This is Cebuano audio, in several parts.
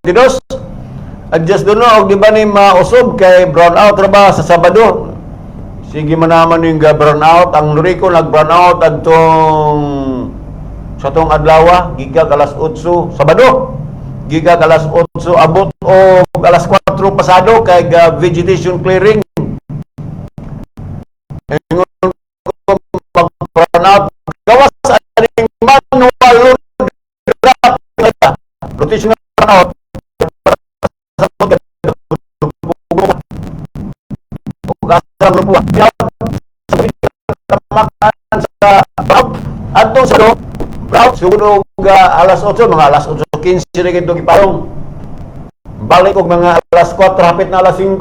22. Adjust doon og di ba ni mausog kay brown out ra ba sa Sabado? Sige man naman yung ga brown out ang Lurico, nag brown out adtong sa tong adlaw giga alas 8 Sabado. Giga alas 8 abot og alas 4 pasado kay ga vegetation clearing. Ingon ko mag brown out gawas aning manual load drop, rotational brown out sa grupo sa adto sa brown sugod og alas 8, mga alas 8:15 na gid giparong, balik og mga alas 4, hapit na alas 5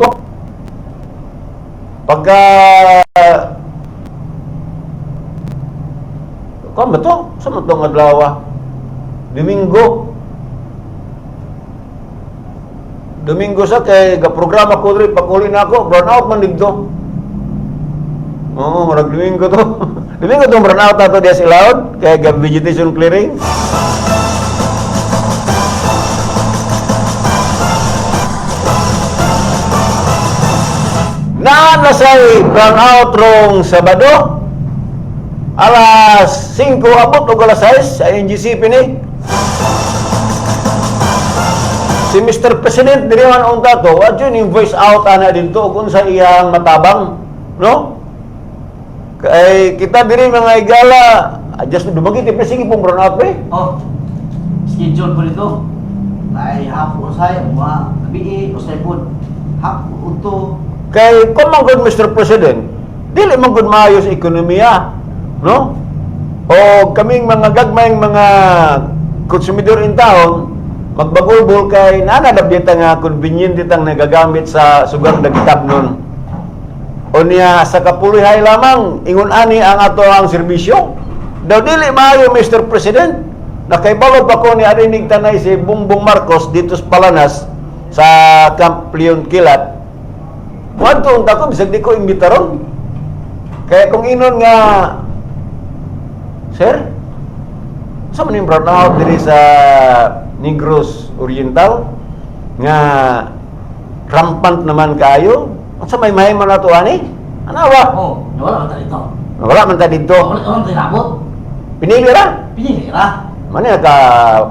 pagka kuan ba to sa man tong adlaw, Domingo. Domingo sa kay ga programa ko diri, pag-uli na ako brown out man didto. Oo, murag Domingo to. Domingo tong brown out ato diya sa Ilaod kay ga vegetation clearing. Naa na say brown out rong Sabado alas 5 abot og alas 6 sa NGCP ni. Si Mr. President diri man unta to, wa jud yung voice out ana didto ug unsa iyang matabang, no? Kay kita diri mga igala, adjust dumagit pre, sige pong brown out pre. Oh, schedule po nito. Ay, hapon usay, mga gabi, usay po. Hapon, uto. Kay kung man gud Mr. President, dili man gud maayo sa ekonomiya, no? O kaming mga gagmayng mga konsumidor in town, magbagulbol kay nanadab dita nga convenient ditang nagagamit sa sugang dagitab nun. O niya sa kapulihay lamang ingon ani ang ato ang serbisyo. Daw dili maayo, Mr. President. Nakaibalo pa ko ni arinig tanay si Bongbong Marcos dito sa Palanas sa Camp Leon Kilat. Muadto unta ko bisag di ko imbitaron. Kaya kung inon nga, "Sir, sa man yung brown out diri sa Negros Oriental nga rampant naman kaayo, unsa may mahimo nato ani?" Ana ba? Oh, wala man ta dito. Wala man ta didto. Wala man ta nabot. Pinili ra. Pinili ra. Man ka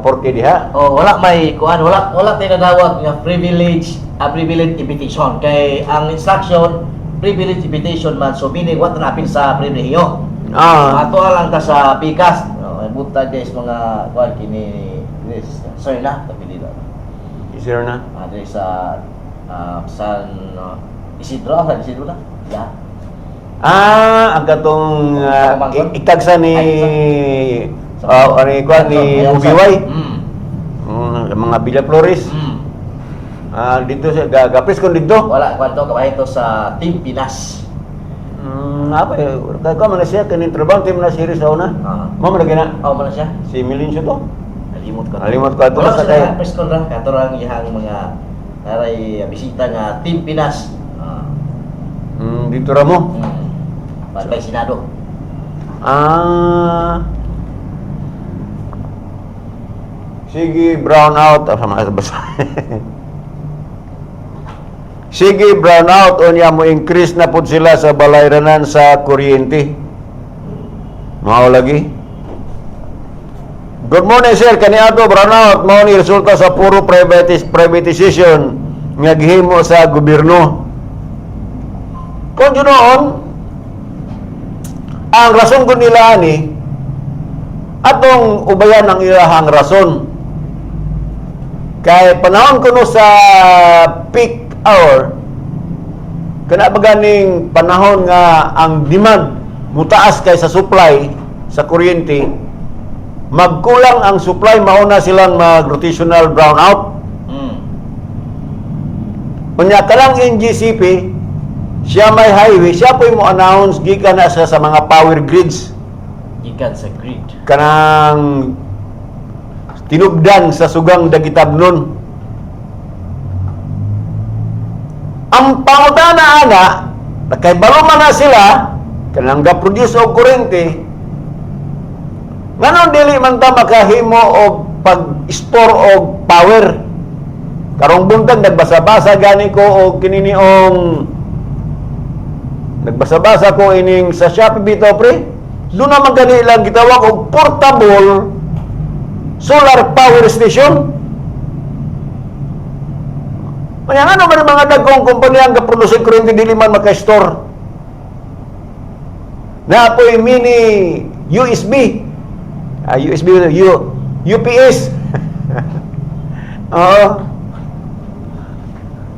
porke diha. Oh, wala may kuan, wala wala tay nadawat nga privilege, a privilege invitation kay ang instruction privilege invitation man, so meaning what napin sa pribilehiyo. Ato lang ta sa pikas. Oh, buta guys mga kuan kini this sir na tapili na. Sir na. Diri sa San Isidro, San Isidro na. Yeah. Ah, ang katong itagsa ni ano kuan ni Ubiway. Mga Villa Flores. Ah, dito sa gapis kon dito. Wala kuan to kabahin to sa Team Pinas. Apa eh, kay ko man na siya kaning trabaho team na series sa una. Mo man na Oh, man na siya. Si Milincio to. Nalimot ko. Nalimot ko ato Wala sa sa kay- press con ra kato ang iyang mga naray bisita nga Team Pinas. Dito ra mo. Bantay Senado. Ah. Sige, brown out. Ah, sama basta. Sige, brown out. Unya mo increase na pud sila sa balayranan sa kuryente. Mao lagi. Good morning, sir. Kani ato brown out mao ni resulta sa puro privatization nga gihimo sa gobyerno. Kung noon, ang rason ko nila ani atong ubayan ang ilahang rason. Kay panahon kuno sa peak hour, kana ba ganing panahon nga ang demand mutaas kay sa supply sa kuryente, magkulang ang supply, mauna silang mag rotational brownout. Unya kanang NGCP, siya may highway, siya po'y mo announce gikan na siya sa mga power grids. Gikan sa grid. Kanang tinubdan sa sugang Dagitabnon. Ang pangutana ana, nakay man na sila kanang ga-produce og kuryente, nganong dili man ta makahimo og pag-store og power? Karong buntag nagbasa-basa gani ko og kininiong, nagbasa-basa ko ining sa Shopee bitaw, pre. Doon naman gani ilang gitawag og portable solar power station. Kaya nga naman ang mga dagkong kumpanya ang gaproduce kuryente, dili man maka-store. Na apoy mini USB. Ah, USB, UPS. Oo.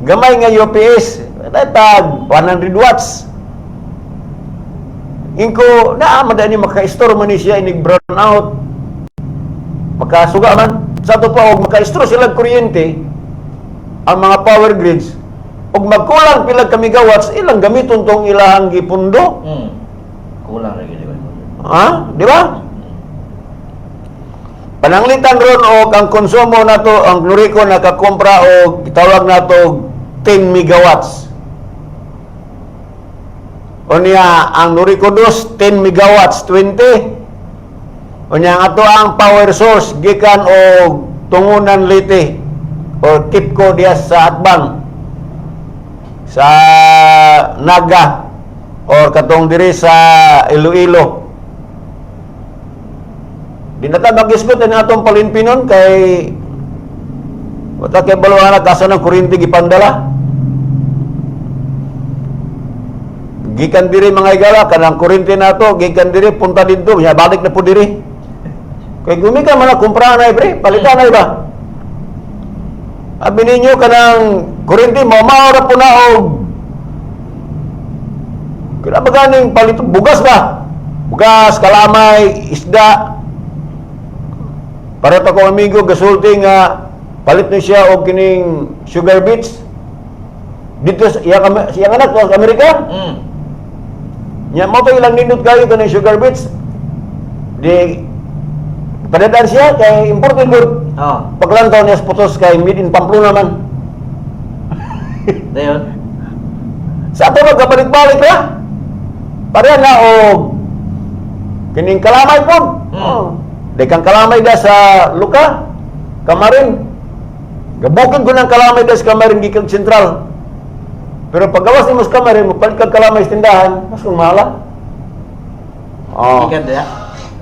Gamay nga UPS. Tag 100 watts. Ingko, naa man ni maka-store man ni siya inig brown out. Makasuga man. Sa ato pa og maka-store sila kuryente ang mga power grids og magkulang pila ka megawatts, ilang gamiton tong ilahang gipundo. Kulang lagi, di ba? Ha? Di ba? Pananglitan ron og ang konsumo nato, ang Noreco nakakumpra og gitawag nato og 10 megawatts. Unya ang Noreco dos 10 megawatts, 20. Unya ang ato ang power source gikan og Tungunan Leyte or KEPCO diya sa Atbang sa Naga or katong diri sa Iloilo. Di na ta magisgot ang atong palinpinon kay wala kay baluana kasa ng kuryente gipandala. Gikan diri, mga igala, kanang kuryente nato gikan diri punta didto, nya balik na po diri. Kay gumika man na kumpra na, pre, palitan na ba? Abi ninyo kanang kuryente mo mao ra po na og kaya ba ganing palit bugas ba? Bugas, kalamay, isda. Para pa ko amigo gasulti nga palit ni siya og kining sugar beets. Dito sa iyang, iyang anak sa Amerika. Nya mo to ilang nindot kayo kaning sugar beets. Di padadaan siya kay imported good. Paglantaw niya sa putos kay made in Pamplona man. Dayon. Sa ato magkapalit-balik ra. Pareha na og kining kalamay pod. Oh. Di kang kalamay da sa Luka, Kamarin. Gabukid ko ng kalamay da sa Kamarin gikan Sentral. Pero pag gawas nimo sa Kamarin, mopalit kag kalamay sa tindahan, mas kung mahala. Oh. Gikan diya.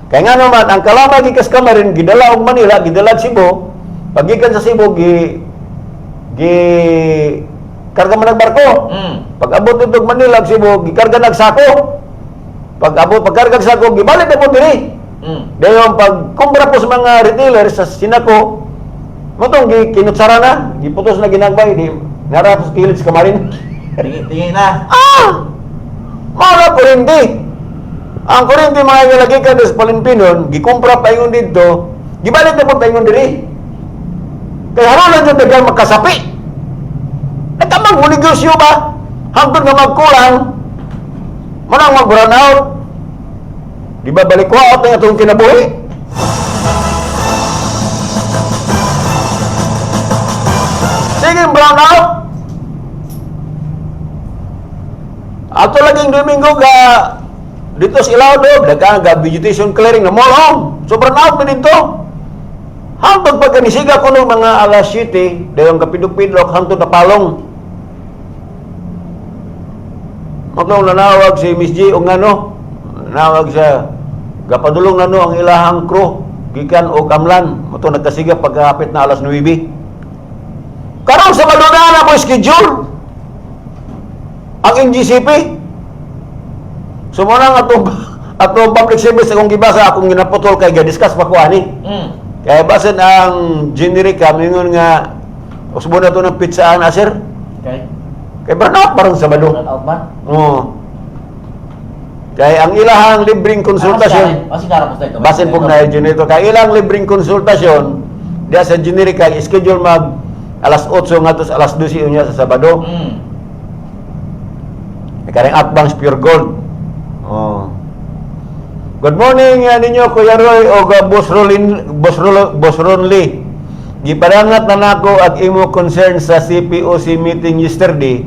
Kaya nga naman, ang kalamay gikan sa Kamarin, gidala og Manila, gidala og Cebu. Pag gikan sa Cebu, gi gi karga man ang barko. Pag abot dito og Manila og Cebu, gikarga nag sako. Pag abot pagkarga og sako, gibalik na po diri. Dayon pag kumpra po sa mga retailer sa sinako, motong gi kinutsara na, giputos na ginagbay, di nara po sa kilid sa Kamarin. Tingi tingi na. Ah! Mga kuryente. Ang kuryente, mga gikan sa Palinpinon, gikumpra pa ingon dito, gibalik na po pa ingon diri. Kaya haron lang yung dagang magkasapi. Nagkamang mo negosyo ba? Hangtod nga magkulang, manang mag-run out. Di ba balik ko out na itong kinabuhi? Sige, brown out. Ato laging Domingo ga dito sa Ilawod, daghang ga vegetation clearing na mall. So brown out na dito. Hangtod pagka nisiga ko nung mga alas 7, dayong kapidok-pidok hangtod na palong. Magong nanawag si Miss G og ngano, nanawag siya, gapadulong nano ang ilahang crew gikan og Kamlan, moto nagkasiga pagkahapit na alas 9. Karon sa Madonna na po schedule ang NGCP. So mo na nga atong atong public service akong gibasa, akong ginaputol kay ga-discuss pa ko ani. Kaya basin ang generic mingon nga usbo na to ng pitsaan na, sir. Okay. Kay burnout parang Sabado. Run out man. Oo. Kay ang ilahang libreng konsultasyon, Kasi nara po sa ito. Basin po na generator, kay ilang libreng konsultasyon diya sa generic kay schedule mag alas 8 ngadto sa alas 12 unya sa Sabado. Kareng Atbangs Pure Gold. Oh. Good morning ninyo, Kuya Roy o Boss Rolin, Boss Rolo, Boss Ronly. Gipadangat na nako ang imo concern sa CPOC meeting yesterday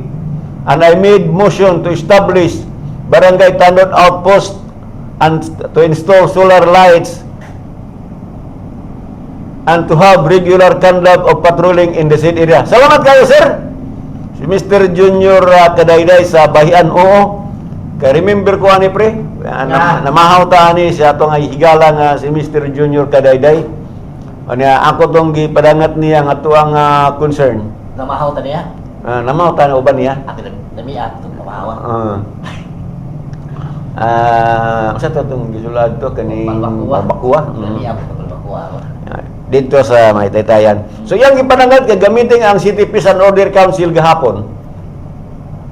and I made motion to establish Barangay Tanod Outpost and to install solar lights. and to have regular conduct of patrolling in the said area. Salamat kayo, sir. Si Mr. Junior Kadayday sa Bahian, oo. Kay remember ko ani, pre. Namahaw ta ani siya atong ay higala nga si Mr. Junior Kadayday. Anya ako tong gipadangat niya nga tuang concern. Namahaw ta niya. Namahaw ta na uban niya. Ate namiya itong namahaw. Usa to itong gisulad to kaning Balbakuwa. Balbakuwa. Namiya itong balbakuwa. Dito sa may taytayan. So iyang gipanangat kay gamitin ang City Peace and Order Council gahapon.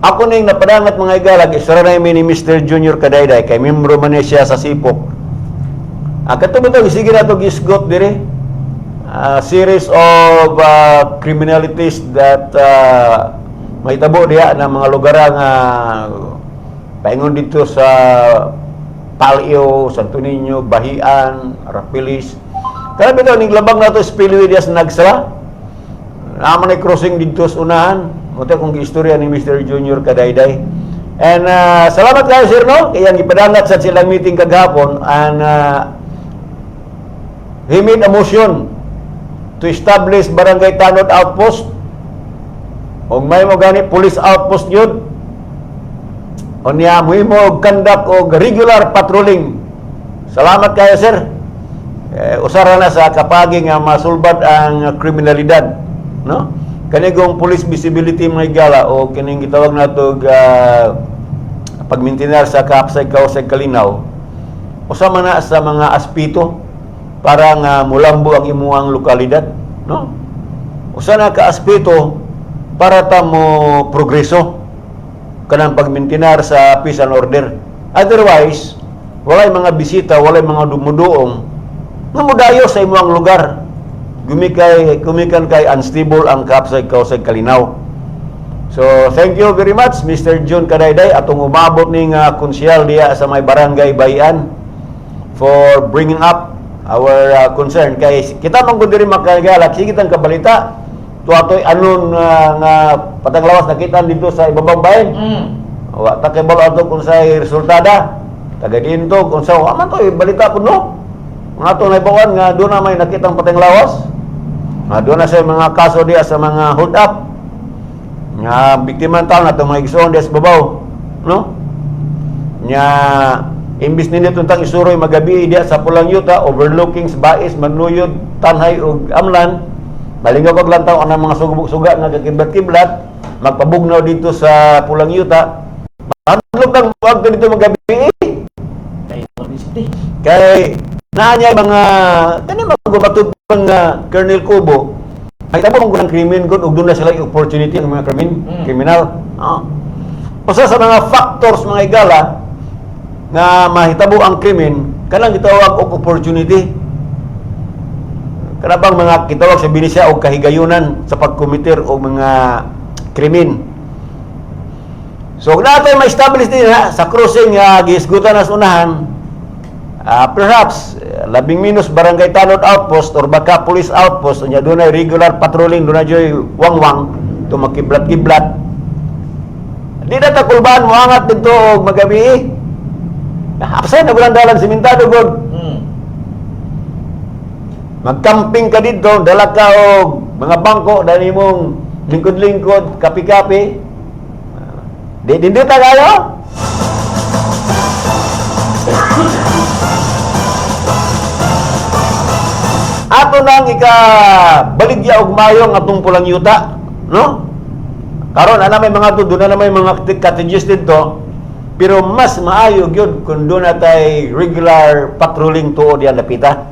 Ako ning napadangat, mga igalag, isara na ni Mr. Junior Kadayday kay membro man ni siya sa Sipok. Ang kato ba ito, sige na ito gisgot dire. Series of criminalities that mahitabo diha ng mga lugar nga paingon dito sa Palio, Santo Niño, Bahian, Rapilis. Kaya bitaw ning labag na to spillway diya sa Nagsara. Naman ay crossing dito sa unahan. Mo kung istorya ni Mr. Junior Kadayday. And salamat kayo, sir, no? Kaya ang ipadangat sa silang meeting kagahapon and he made a motion to establish Barangay Tanod Outpost. Og may mo gani police outpost yun. Unya mohimo og conduct og regular patrolling. Salamat kayo, sir. Eh, usara na sa kapagi nga masulbad ang kriminalidad, no? Kanigong police visibility, mga igala, o kining gitawag nato pagmintinar sa kapsay kausay kalinaw, usa man na sa mga aspito para nga mulambo ang imuang lokalidad, no? Usa na ka aspeto para ta mo progreso kanang pagmintinar sa peace and order. Otherwise, walay mga bisita, walay mga dumuduong nga modayo sa imuang lugar. Gumikay gumikan kay unstable ang kapsay kausay kalinaw. So, thank you very much, Mr. June Kadayday, atong umabot ning konsyal diya sa may barangay Bayan for bringing up our concern. Kay kita man gud diri makagala, sige tang kabalita, tuatoy anon nga patanglawas nakita dito sa ibabang bahin. Wa ta kay balo ato kung say resultada. Taga dinto kung sa wa man to eh, balita pud, no. Mga ato naibawan nga doon na may nakitang pateng lawas. Nga doon na sa mga kaso diya sa mga hold up. Nga biktima ng tao na itong mga igsoon diya sa babaw. No? Nya imbis nindot untang isuroy magabi diya sa Pulang Yuta overlooking sa Bais, Manuyod, Tanhay ug Amlan, malingaw kag lantaw ang mga sugubok-suga nga kakiblat-kiblat magpabugnaw dito sa Pulang Yuta, mahadlok kang wag dito magabi. Kay publicity. Kay naa niya mga kani mga nga Colonel Kubo ay tabo mong krimen gud ug doon na sila yung opportunity ang mga krimen kriminal. Usa sa mga factors, mga igala, nga mahitabo ang krimen kanang gitawag og opportunity, kana bang mga kitawag sa Binisaya og kahigayunan sa pagkomiter og mga krimen. So kung natay ma-establish din ha, sa crossing nga gihisgutan na sa unahan, perhaps labing minus barangay tanod outpost or baka police outpost, unya dunay regular patrolling, dunay joy wangwang tumakiblat-kiblat, di na ta kulbaan moangat dito og magabi. Apsay na gulang dalan simentado god. Magcamping ka dito, dala ka og mga bangko dali mong lingkod-lingkod, kape-kape. Di dindita kayo. Ato nang ika baligya og mayo nga atong Pulang Yuta, no? Karon ana may mga doon na may mga cottages dito, pero mas maayo gyud kung doon na tay regular patrolling tuod diyan lapita.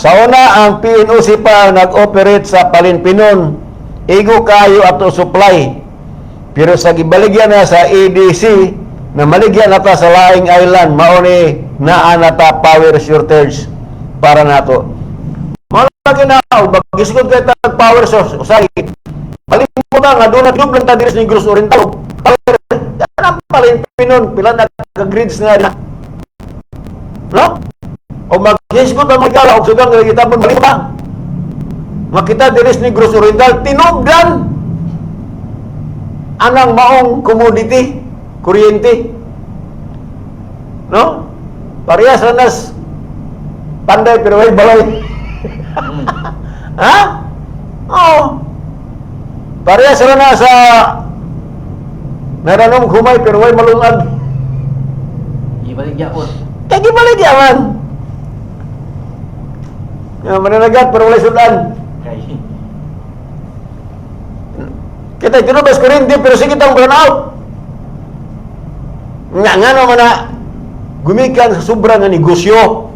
Sa una, ang PNOC pa nag-operate sa Palinpinon. Igo kayo ato supply. Pero sa gibaligyan na sa ADC, na maligyan na ta sa laing island, mao ni naa na ta power shortage para nato. Mao lagi na, bagisgot kay tag power source, usay. Malimutan nga doon na lang ta diri sa Negros Oriental. Power, kanang Palinpinon, pila na ka grids nga na. No? O maghisgot ang magkala og sugang nga gitabon malimutan. Makita diri sa Negros Oriental tinubdan anang maong commodity, kuryente. No? Parehas ra nas panday pero way balay. Ha? Oo. Parehas ra na sa naranom humay pero way malungag. Ibalik gyapon. Kay gibaligya man. Ya, mananagat pero walay sudan. Kay Kita tinubas kuryente pero sige tang brown out. Nga nga naman na gumikan sa sobra nga negosyo.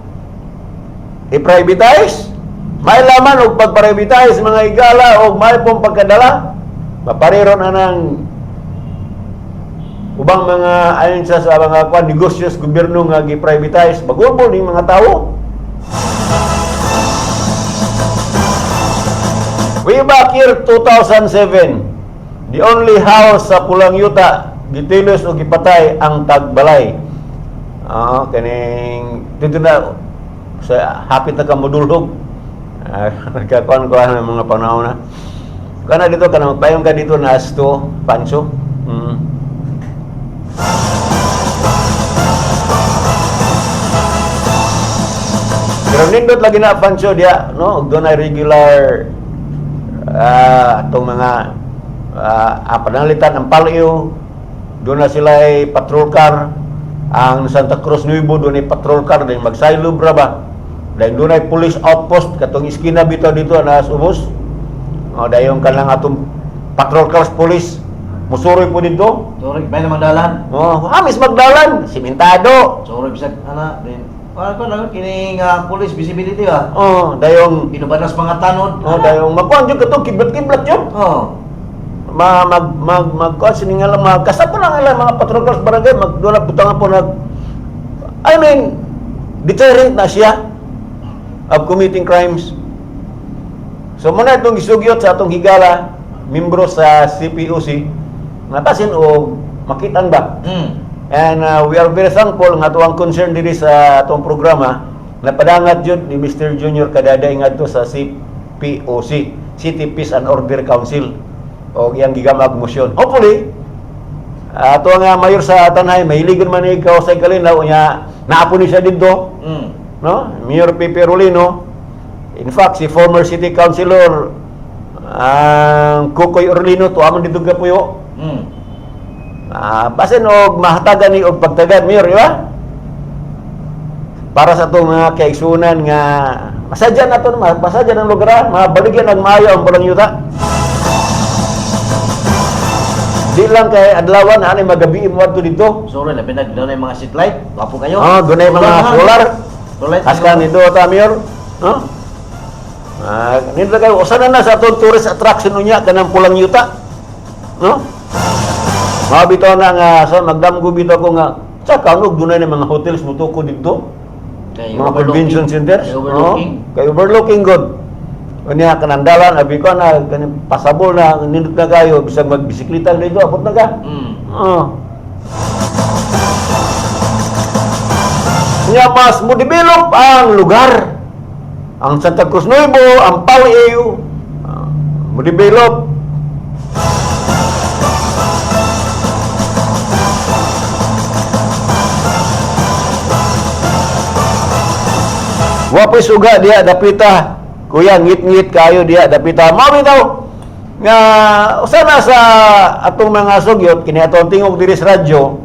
I-privatize. May laman og pag-privatize, mga higala, og may pong pagkadala. Maparero na ng ubang mga ayon sa mga kwan, negosyo sa gobyerno nga gi-privatize, bagulbol ning mga tao. Way back year 2007, the only house sa Pulang Yuta gitilos o gipatay ang tagbalay. Ah, kaning dito na sa hapit na ka modulhog. Ah, nagkakuan ko ang mga panahon na. Kana dito kana magpayong ka dito na asto, Pancho. Pero nindot lagi na, Pancho, diya, no? Ug dunay regular atong mga pananglitan ang Palayo, doon na sila ay patrol car. Ang Santa Cruz Nuevo doon ay patrol car din magsaylob ra ba. Dahil doon ay police outpost katong iskina bitaw dito na ubos. O dayon kanang atong patrol cars police musuroy po dito. Sorry, may naman dalan. Oh, hamis magdalan, simentado. Sorry bisag ana din. Wala ko lang kini nga police visibility ba. Oh, dayong Inubanas mga tanod. oh, dayong makuan jud katong kiblat-kiblat jud. Oh. Ma mag mag mag kuan sini nga lang mga kasama lang ilang mga patrol cars barangay magdula butangan po nag, I mean, deterrent na siya of committing crimes. So muna itong gisugyot sa atong higala membro sa CPOC natasin o makitan ba. And we are very thankful nga atuang concern diri sa atong programa napadangat jud ni Mr. Junior Kadaday ngadto sa CPOC, City Peace and Order Council, o iyang gigamag motion. Hopefully ato nga mayor sa Tanay mahiligon man ni ikaw sa kalinaw nya naapo ni siya didto, no? Mayor Pepe Rolino. In fact, si former city councilor ang Kukoy Orlino tuwa man didto gapuyo. Ah, basin og mahatagan ni og pagtagad, Mayor, di ba? Para sa atong mga kaigsunan nga masadya na to, masadya ng lugar, mabaligyan ang maayo ang Pulang Yuta. Di lang kay adlawan ani magabi mo adto dito. Sorry, labi na doon mga street light. Wapo kayo. Oh, dunay mga solar. Solar. Askan nito ta, Mayor. No? Ah, nindot kayo usa na na sa atong tourist attraction unya kanang Pulang Yuta. No? Mga bitaw na nga sa magdamgo bitaw ko nga sa kanog dunay na mga hotels mutuko didto. Kay Mga convention centers. Kay overlooking. Oo, kay overlooking good. Unya kanang dalan abi ko na kaning pasabol na nindot na kayo bisag magbisikleta dito abot na ka. Oo. Nya mas mo develop ang lugar. Ang Santa Cruz Nuevo, ang Palayo, mo develop. Wa po'y suga diha dapita. Kuya, ngit-ngit kayo diha dapita. Mao bitaw nga usa na sa atong mga sugyot kini atong tingog diri sa radyo.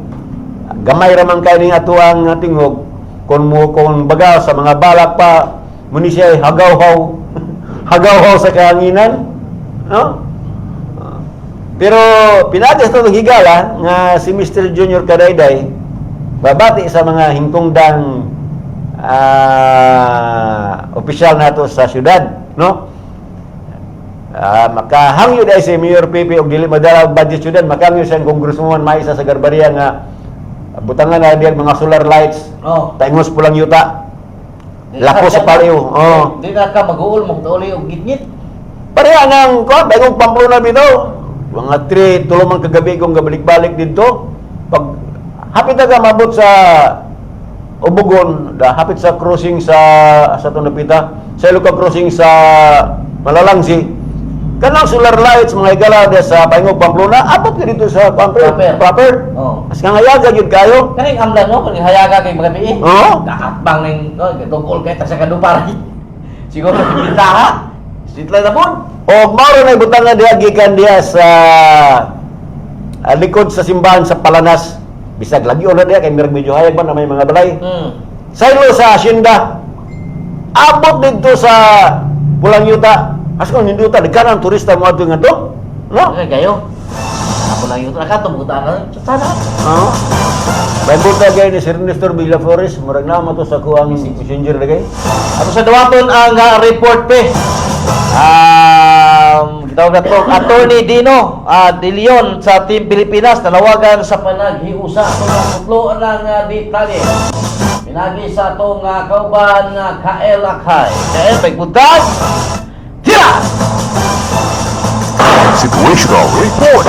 Gamay ra man kay ning atuang tingog kon mo kon baga sa mga balak pa muni siya ay hagaw-haw hagaw-haw sa kahanginan, no? Pero pinagi sa itong higala nga si Mr. Junior Kadayday babati sa mga hingkongdang opisyal nato sa syudad, no? Makahangyo dahil si Mayor Pepe og dili madala og budget syudad, makahangyo siya ang congresswoman Maisa Sagarbarria nga butangan na diyan mga solar lights taingos Pulang Yuta. Lako sa Palayo. Oh. Di na ka mag-uul mo tuloy og gitngit. Pareha ng kuan, bagong Pamplona bitaw. Mga 3 tulo man kagabi kong gabalik-balik didto. Pag hapit na ka mabot sa Ubugon, da hapit sa crossing sa itong napita, sa Iloca crossing sa Malalangsi. Kanang solar lights, mga higala, diya sa Paingog, Pamplona, abot ka dito sa Pamper, Proper. Proper. Oh. Mas nga hayaga gyud kayo. Kaning amlan no, kaning hayaga kay magabi eh. Oo. Kakatbang ning no, tungkol kay ta sa kadupar. Siguro pintaha. Street light na po. O mao na ibutang nga diha gikan diha sa likod sa simbahan sa Palanas. Bisag lagi na diha kay mirag medyo hayag man na may mga balay. Saylo sa asyenda. Abot dito sa Pulang Yuta. As kung ninduta daghan ang turista mo adto ngadto. No? Okay, kayo. Ako lang yung nakatumbutan na. Sana. Oo. May buta gay ni Sir Nestor Villaflores, murag na mo to sa kuang messenger lagay. Ato sa dawaton ang report pe. Gitawag na to, Attorney Dino De Leon sa Team Pilipinas nanawagan sa panaghiusa atong mga putlo ng detalye. Pinagi sa atong kauban Kael Akay. Kael, pagbuntag! Tira! Situational Report.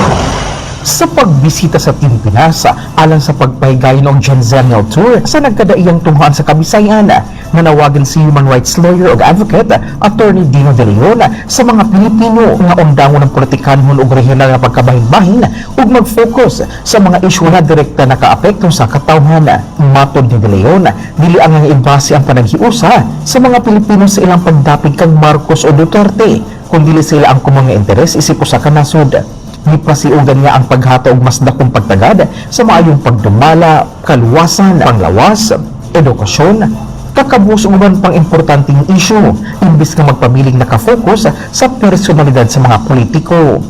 Sa pagbisita sa Team Pinas alang sa pagpahigayon og Genzennial Tour sa nagkadaiyang tunghaan sa Kabisayan, nanawagan si human rights lawyer ug advocate Attorney Dino De Leon sa mga Pilipino nga undangon ng politikanhon ug regional nga pagkabahin-bahin ug mag-focus sa mga isyu na direkta nakaapekto sa katawhan. Matod ni De Leon, dili ang ibase ang panaghiusa sa mga Pilipino sa ilang pagdapig kang Marcos o Duterte, kundi sila ang kumang nga interes isip usa ka nasod. Gipasiugan niya ang paghato og mas dakong pagtagad sa maayong pagdumala, kaluwasan, panglawas, edukasyon, kakabus ug uban pang importanteng isyu imbis nga magpabiling nakafocus sa personalidad sa mga politiko.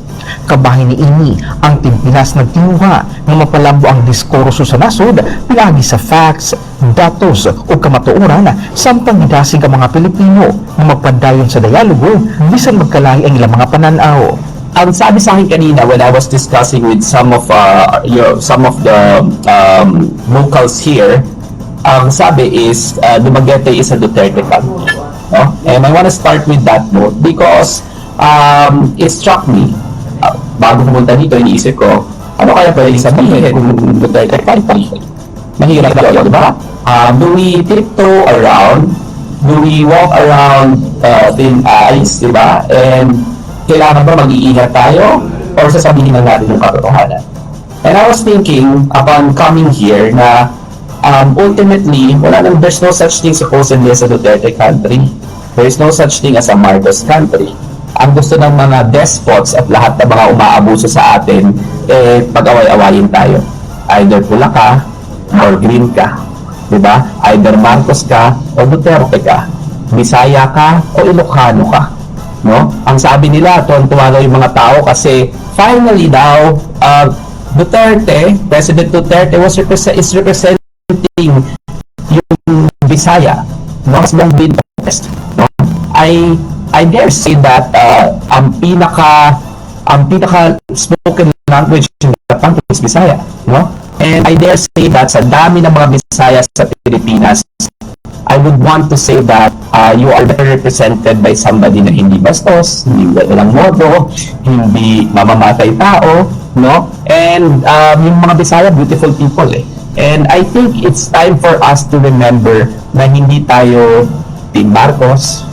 Kabahin ni ini, ang Team Pinas nagtinguha nga mapalambo ang diskurso sa nasod pinaagi sa facts, datos ug kamatuoran samtang gidasig ang mga Pilipino nga magpadayon sa dialogo bisan magkalahi ang ilang mga pananaw. Ang sabi sa akin kanina when I was discussing with some of the locals here, ang sabi is Dumaguete is a Duterte country. No? And I want to start with that note because it struck me bago pumunta dito, iniisip ko, ano kaya pwede sabihin kung Duterte country? Mahirap yun, di ba? Do we tiptoe around? Do we walk around thin ice, di ba? And kailangan ba mag-iingat tayo or sasabihin lang natin yung katotohanan? And I was thinking upon coming here na ultimately, wala nang, there's no such thing supposedly as a Duterte country. There is no such thing as a Marcos country. Ang gusto ng mga despots at lahat ng mga umaabuso sa atin, eh, pag-away-awayin tayo. Either pula ka or green ka. Diba? Either Marcos ka o Duterte ka. Bisaya ka o Ilocano ka. No? Ang sabi nila, tuwan-tuwa daw yung mga tao kasi finally daw, Duterte, President Duterte is representing yung Bisaya, no? Has long been oppressed, no? I dare say that ang pinaka spoken language in the country is Bisaya, no? And I dare say that sa dami ng mga Bisaya sa Pilipinas, I would want to say that you are better represented by somebody na hindi bastos, hindi walang modo, hindi mamamatay tao, no? And yung mga Bisaya, beautiful people eh. And I think it's time for us to remember na hindi tayo Team Marcos,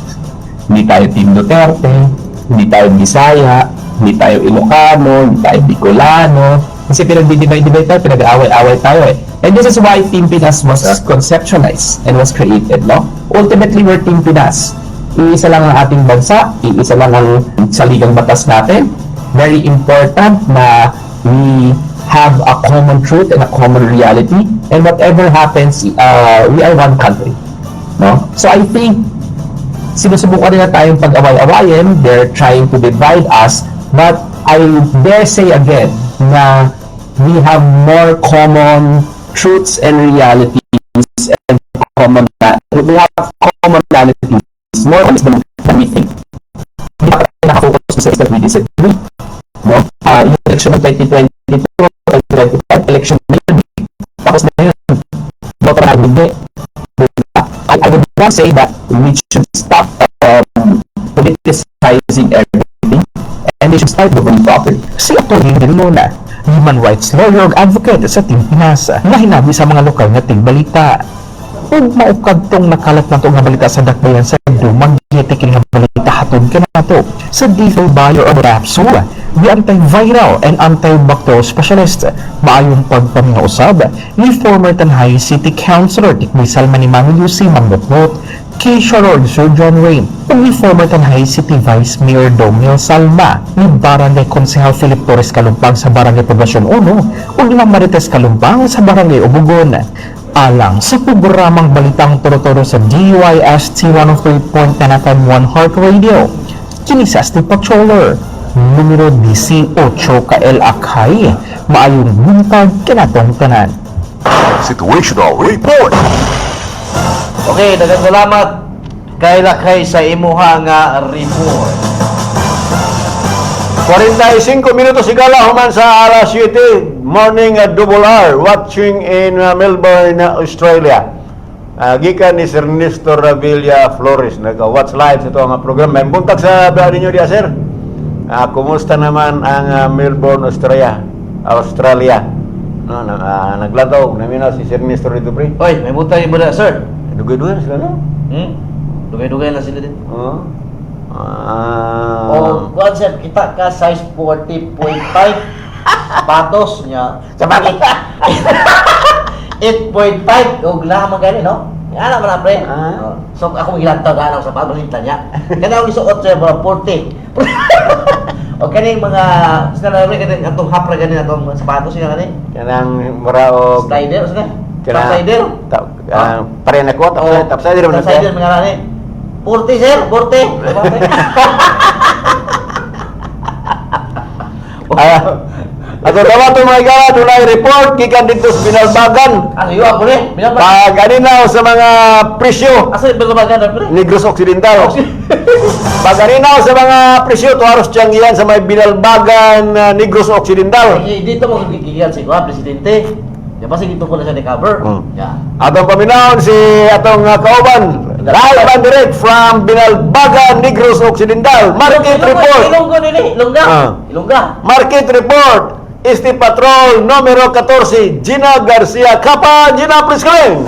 hindi tayo Team Duterte, hindi tayo Bisaya, hindi tayo Ilocano, hindi tayo Bicolano. Kasi pinagdi-divide-divide tayo, pinag-aaway-away tayo eh. And this is why Team Pinas was conceptualized and was created, no? Ultimately, we're Team Pinas. Iisa lang ang ating bansa, iisa lang ang saligang batas natin. Very important na we have a common truth and a common reality. And whatever happens, we are one country. No? So I think sinusubukan nila tayong pag-away-awayin, they're trying to divide us, but I dare say again na we have more common truths and realities and common we have commonalities more than we think. Hindi pa tayo nakafocus sa that we disagree. No? Yung election ng 2022, 2025, election na yun. Tapos na yun. Boto na hindi. I would not say that we should stop politicizing everything and they should start governing properly. Si Atty. De Leon, human rights lawyer ug advocate sa Team Pinas, nga hinabi sa mga lokal nga tigbalita. Ug mao kadtong nakalat nato nga balita sa dakbayan sa Dumaguete, kini nga balita. Hatod kanato sa Dito Bio Capsule, the antiviral and antibacterial specialist. Maayong pagpaminaw usab ni former Tanjay City Councilor Tikboy Salma ni Mami Lucy Mangotnot, kay Sharol Sir John Wayne, ug ni former Tanjay City Vice Mayor Domil Salma, ni Barangay Konsehal Philip Torres Kalumpang sa Barangay Poblacion 1, ug ni Ma'am Marites Kalumpang sa Barangay Ubugon. Alang sa programang Balitang Toro-Toro sa DYST 103.9 FM 1 Heart Radio, kini sa Asti Patroller, numero 18 KL Akay, maayong buntag kanatong tanan. Situational Report. Okay, daghang salamat kay Lakay sa imuha nga report. 45 minutos igala human sa alas 7 morning, Double R watching in Melbourne, Australia. Gikan ni Sir Nestor Ravilla Flores, nag-watch live sa ito nga programa. May buntag sa ba ninyo diya, sir? Kumusta naman ang Melbourne, Australia? Australia. No, na, naglantaw namin na si Sir Nestor dito, pre. Oy, may butang mo na, sir. Dugay-dugay na sila, no? Hmm? Dugay-dugay na sila din. Oo. Ah. Oh, kuan sir, kita ka size 40.5 patos niya. Sapatos. 8.5 og laha man gani, no? Ana man na, pre. Ah. Oh. So ako gilantaw na ako sa patos niya. Kana akong gisuot sir mga 40. O kaning mga sila na pre, kaning atong hapra gani atong sapatos sila gani. Kanang mura og Slider sila. Kana- Topsider. Pare na ko, top topsider man na Topsider siya. mga gani. 40 sir, 40. Ah, ato dawa to mga igala, dunay report gikan dito sa Binalbagan. Ano yun ako rin? Binalbagan. Pag-aninaw sa mga presyo Asa yung binalbagan na pre? Negros Occidental. Pag-aninaw sa mga presyo tuaros tiyanggian sa may Binalbagan, Negros Occidental. Ay, dito mo gigigan si Kuya, presidente. Ya basta dito ko na siya ni-cover. Ya. Atong paminawon si atong kauban live and direct from Binalbagan, Negros Occidental. Market report. Ilonggo nini, Ilongga. Ah. Ilongga. Market report. Este Patrol numero 14, Gina Garcia Capa. Gina, please come in.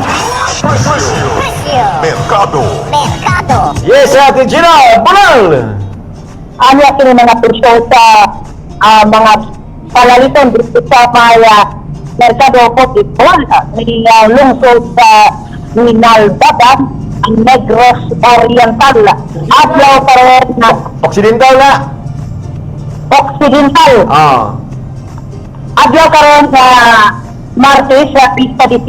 Mercado. Mercado. Yes, Ate Gina, Bunal! Ano kini mga presyo sa mga palaliton dito sa may Mercado 44 ni lungsod sa Minalbagan, ang Negros Oriental. Adlaw pa rin na Occidental na. Occidental. Adlaw karon sa Martes sa pista 18,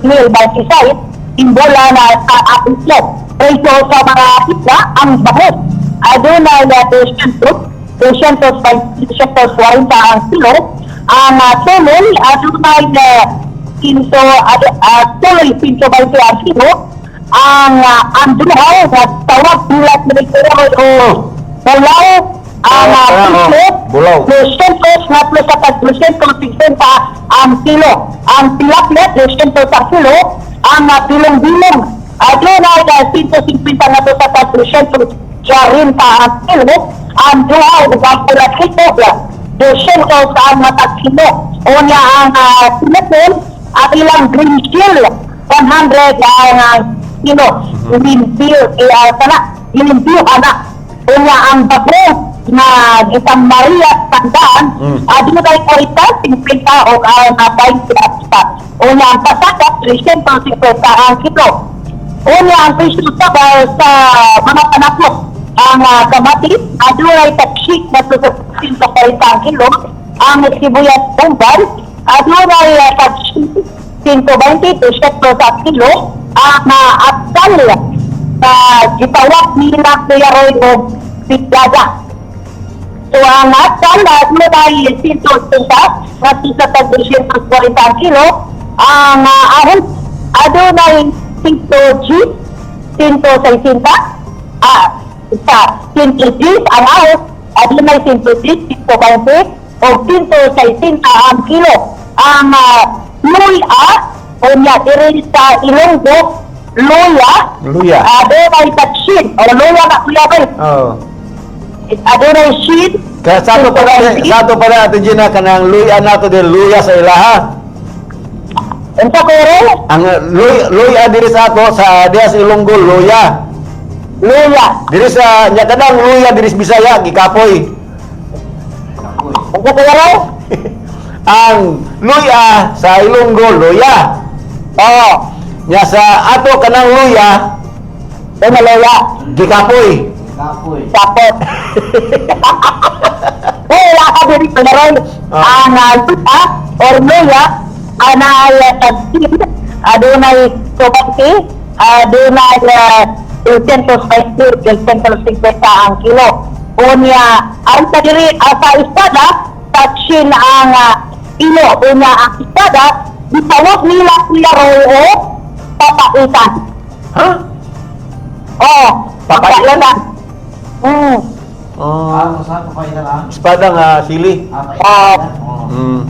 2026, imbola na sa Apislo. Presyo sa mga isla, ang bangus. Adunay na 200, 200, 240 ang kilo. Ang sulol, adunay na 15, tuloy 120 ang kilo. Ang andruhaw, na tawag bilat na o bulaw, ang Oh, presyo, bulaw. 200 na plus sa 260 ang kilo. Ang tilapia, 200 sa kilo. Ang bilong-bilong, adunay na 150 na to sa 340 ang kilo. Ang duhaw, ug ang pulatito, 200 ang matag kilo. Unya ang sinapon, at ilang green shield, 100 ang kilo. Green shield, sana, limpyo, ana. Unya ang bago na isang Maria Tandaan, adunay 40, 50 o ang 20 at isa. Unya ang pasaka, 350 ang kilo. Unya ang presyo sa mga panakot, ang kamatis, adunay taksik na 140 ang kilo. Ang sibuyas bombay, adunay taksik 120 to 100 sa kilo. Ang atsal na gitawag nila Kuya Roy og Pigaga. So ang atsal na adunay 180 na sa 340 ang kilo. Ang ahon adunay 100 G 160 sa 110 ang ahon adunay 110, 120 o 160 ang kilo. Ang luya o niya diri sa Ilonggo luya. Luya. Adunay tatsin o luya na kuya Roy. Oh. Adunay shin. Kaya sa ato pala Ate Gina kanang luya nato din luya sa ilaha. Unsa ko ro? Ang luya, luya diri sa ato sa diha sa Ilonggo luya. Luya. Diri sa nya kanang luya diri sa Bisaya gikapoy. Ang kaya raw? Ang luya sa Ilonggo luya. Oo. Nya sa ato kanang luya Ano luya? gikapoy. Kapoy. Tapos. Eh, wala ka diri ko na ron. Ah. Ang luya or luya, anay tagsin, adunay tobati, adunay 220, 250 ang kilo. Unya, ang sa diri sa espada, tagsin ang kilo. Unya, ang espada, gitawag nila Kuya Roy o papaitan. Ha? Oo, Papaitan? papaitan. Mm. Oh. Ah, saan papaitan ah? Espada nga sili. Ah, Ah. paitan. Oo.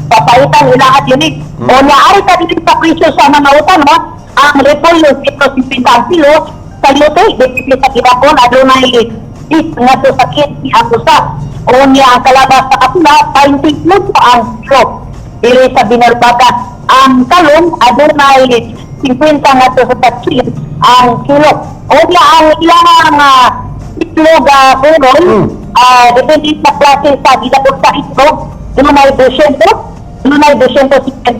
Papaitan ilahat yun eh. O naari ka dito sa presyo sa mga utan mo, ang repolyo 150 ang kilo, sa lute, dipipli sa gibakon, adunay is nga to sa 15 ang usa. O niya ang kalabas sa kapula, 25 ang kilo. Dili sa binalbagan. Ang talong, adunay 50 nga to sa 30 ang kilo. O niya ang ilang itlog purol, depende sa klase sa gidapot sa itlog, dunay 200, dunay 250,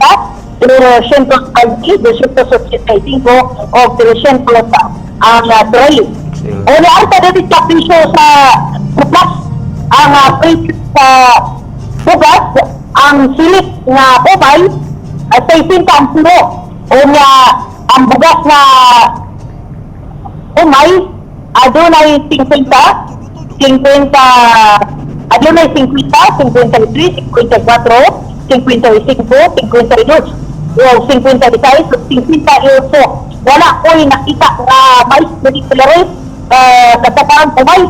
320, 285 o 300 sa ang tray. O ang dito sa presyo sa bugas, ang presyo sa bugas, ang silip nga ubay, 60 ang kilo. O nga, ang bugas na umay, adunay 50, 50, adunay 50, 53, 54, 55, 52, o 56, 58. Wala ko'y nakita nga mais dili sila rin, kasapaan umay.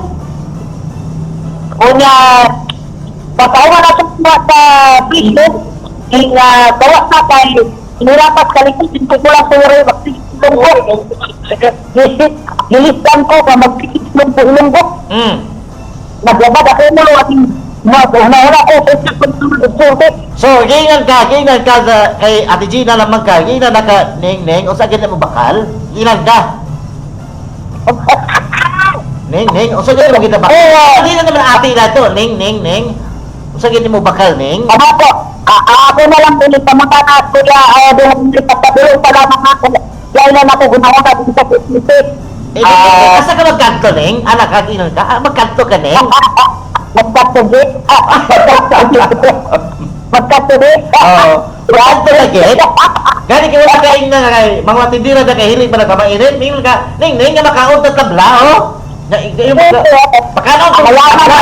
O nga, pagkawa na ito sa presyo, ing gawa sa kay inirapat kalikot, yung kukulang sa rin, magsisilong ko. Gilistan ko ka magsisilong ko ilonggo. Naglabad ako mo at mag-una-una ko sa pagsulti. So, gingan ka sa, kay Ate Gina lamang ka, gingan na ka, Ning Ning, unsa gid mo bakal? Gingan ka. Ning Ning, unsa gid mo kita bakal? Oo. Hindi na naman ate na to, Ning Ning Ning. Unsa gid mo bakal, Ning? Ako po, ako na lang ulit sa mga taas, kuya, doon pagkabulong pa lamang ako. Dahil na ako gumawa ka dito sa pagsulti. Eh, Ning, Ning, asa ka magkanto, Ning? Anak ka, gingan ka? Ah, magkanto ka, Ning? Magkatugi. Magkatugi. Magkatugi. Oo. Magkanto ka, gid? Gani kay wala kaing na kay mga tindira na kay hilig pa nagpamainit, mingon ka, Ning Ning nga makaon ta tabla, oh. Na iyo Pakaon Ang wala tabla.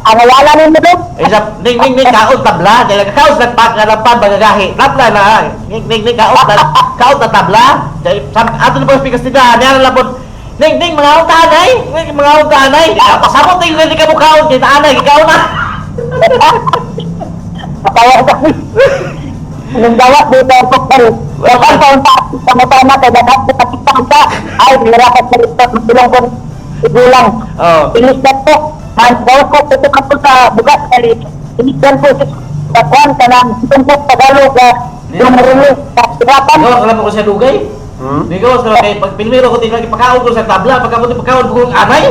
Ang wala nimo doon. Eh, sa ning ning ning kaon tabla, dahil kaon sa nagpak bagagahi. Tabla na. Ning ning ning kaon ta kaon ta tabla. Dahil sa ato na po pikas tindahan, niya na lapon. Ning ning mga unta anay, ning mga unta anay. Pasabot ning hindi ka mo kaon kay anay ikaw na. Kaya ito. Nung gawa dito ang pagpal. Kapag taon pa sa mata na kay dapat sa kapitang ka ay nirapat sa ito bilang ko igulang. Oh. Ilistan ko. Ang gawa ko ito ka po sa bugas kali. Ilistan ko sa kuan kanang tungkol Tagalog dumuruli sa sirapan. Gawas ka lang ko sa dugay. Hmm? Ni gawas ka lang kay pag pinmiro ko tingnan pakaon ko sa tabla, pagkabot pakaon ko anay.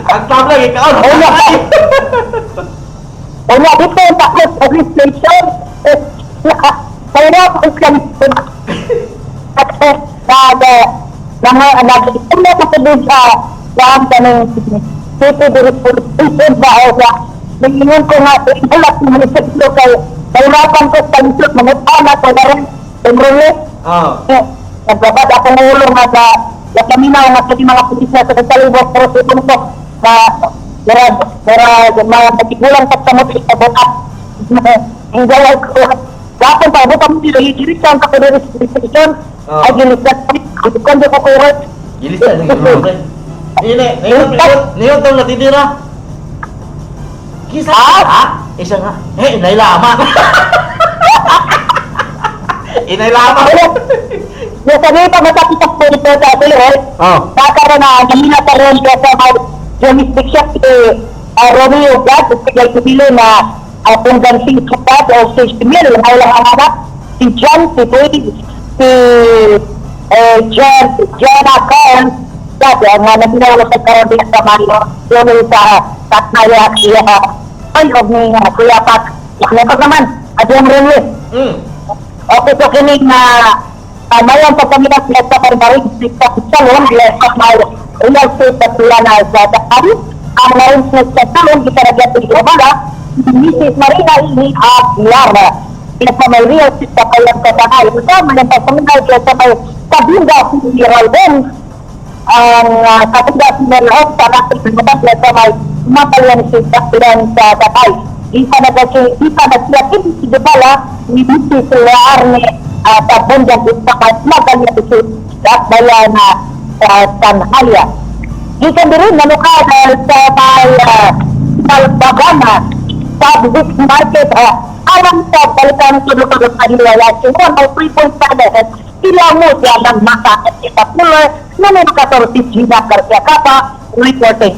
Ang tabla gikaon. Wala. Wala dito ang takot sa station. Kaya ako sa nag nag nag na sa doon sa kuan kanang city diri police station ba o sa Nangingon ko nga wala ko munisipyo kay kahirapan ko sa lisod mangutana ko na rin tumruli. Oh. Nagbabad ako ng ulo nga sa Lakaminaw nga sa mga pulis na sa kasalibot pero sa itong ko na dara dara mga nagigulang sa samot sa bukat. Ang gawag ko Gapon pa, bukan mo dito, gilisan ka ko dito sa station. Oh. Ay, gilisan. Ang ko ko kurat. Gilisan Ini, niyon, niyon tong natitira. Kisa Ah? ha? Isa nga. Eh, inay lama. Inay lama. Yung sabi pa masakit ang punto sa Kuya Oh. Kakaroon na, namina pa rin ka sa mga jurisdiction si Romeo Gad, kay Kubilo na kung gansing kapad o 60 mil, may lang ang anak, si John, si Boy, Si Jen, Jenna Cohn, dati ang nga naminaw sa karon din sa Mario, yun sa Tatnaya, siya, ay, og ni Kuya Pat, Lakot naman, at yung relief. Okay, so kining na mayon pa kami na sa Marmarin, sa Salon, sa may real estate na sila na sa daan. Ang marin sa Salon, isa na gyud Obala, Mrs. Marina Ini Aguilar. Sa may real estate sa kayang katanay. Ito, mayon pa kami na sa may Kabinda si Rolden, ang Kabinda si Merlot, sa nakipagpapat sa may Mapalyan si Dakilan sa Tatay. Isa na kasi, isa na siya, si Dubala, ni Mrs. Learne sa Bundag Itakat, maganya si Dakbaya na sa Tanhalia. Gikan din nanuka sa may Balbagana, sa Big Market, alam sa balikan tulog-tulog kanila si 103.7 sila mo siya ng masa at itapuler na may 14 Gina Garcia Capa reporting.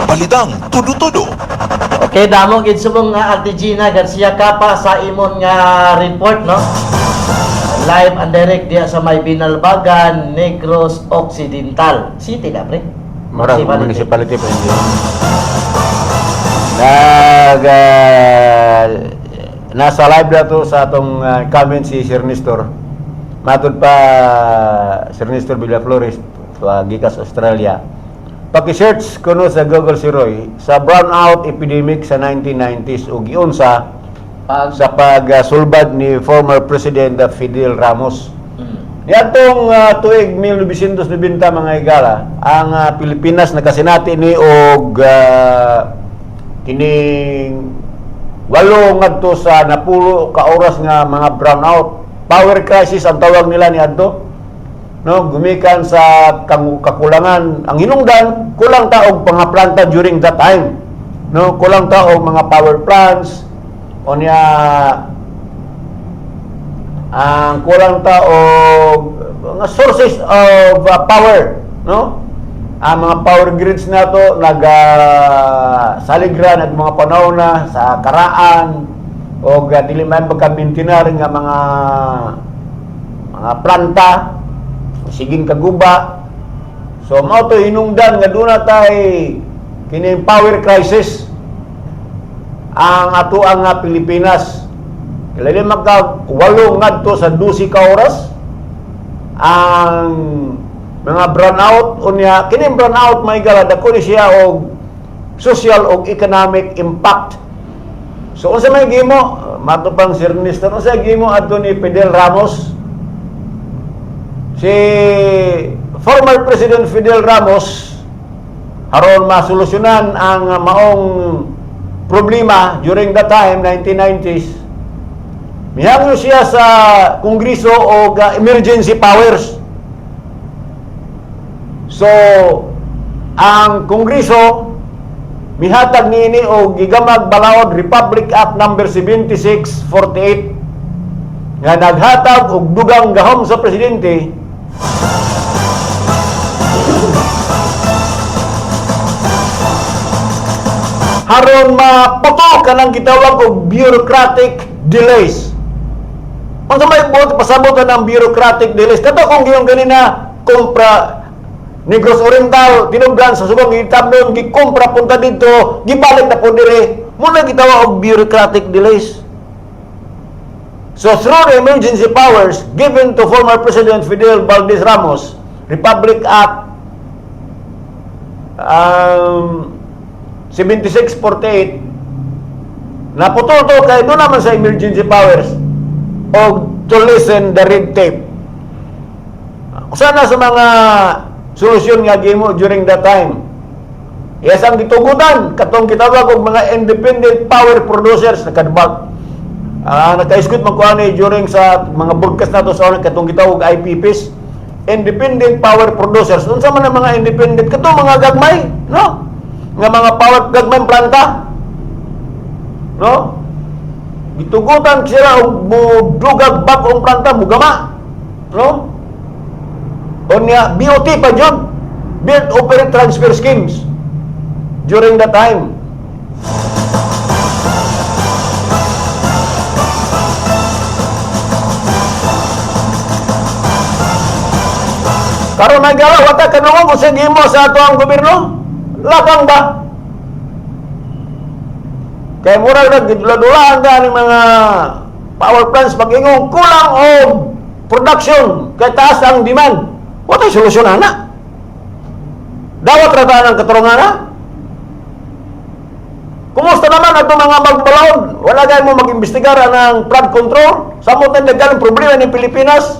Balitang tudo-tudo. Okay, damo gid subong nga Ate Gina Garcia Capa sa imon nga report, no? Live and direct diya sa may Binalbagan, Negros Occidental. City na, pre? Murag Municipality. municipality pa hindi. Nag nasa live na to sa atong comment si Sir Nestor. Matud pa Sir Nestor Villaflores gikas Australia. Paki-search kuno sa Google si Roy sa brownout epidemic sa 1990s ug giunsa Pag sa pagsulbad ni former President Fidel Ramos. Niadtong tuig 1990, mga higala, ang Pilipinas nakasinati ni og kining 8 ngadto sa 10 ka oras nga mga brownout. Power crisis ang tawag nila niadto. No, gumikan sa kakulangan. Ang hinungdan, kulang ta og mga planta during that time. No, kulang ta og mga power plants. Unya ang kulang ta og mga sources of power, no? Ang mga power grids nato naga saligra nag mga panahon na sa karaan og dili man pagka-maintainer nga mga planta siging kaguba. So mao to hinungdan nga duna tay kining power crisis ang ato ang nga Pilipinas. Kailan magka 8 ngadto sa 12 ka oras ang mga brownout. Unya kining brownout, may gala, dako ni siya og social og economic impact. So unsa may gimo matupang Sir Nestor, unsa gimo adto ni Fidel Ramos, si former President Fidel Ramos, aron masolusyonan ang maong problema during that time, 1990s? Mihangyo siya sa Kongreso og emergency powers. So ang Kongreso mihatag niini og gigamag balaod, Republic Act number 7648, nga naghatag og dugang gahom sa presidente haron maputo kanang gitawag og bureaucratic delays. Unsa may buot pasabot ng bureaucratic delays? Kato kung giyong ganina kompra Negros Oriental, tinugdan sa subong gitabnon, gikompra punta dito, gibalik na po dire. Muna gitawag og bureaucratic delays. So through the emergency powers given to former President Fidel Valdez Ramos, Republic Act 7648, naputol to kay doon naman sa emergency powers o to lessen the red tape. Sana sa mga solusyon nga gimo during that time. Yes, ang gitugutan katong gitawag og mga independent power producers, nakadbag. Naka-eskwit man ko ani during sa mga broadcast nato sa una katong gitawag IPPs, independent power producers. Unsa man ang mga independent? Katong mga gagmay, no? Nga mga power gagmay planta. No? Gitugutan sila og mudugag bag-ong planta, mugama. No? Unya BOT pa jud. Build Operate Transfer Schemes during that time. Karon may gala, wata kadungog kung sige mo sa ato ang gobyerno. Lakang ba? Kay murag na gidula-dulaan ka ng mga power plants pag-ingong kulang og production kay taas ang demand. Wala solusyon ana. Dawat ra ta ng katurungan na. Kumusta naman ato mga magbalaod? Wala gay mo mag-imbestigar ng flood control? Samot na nagkaroon problema ng Pilipinas?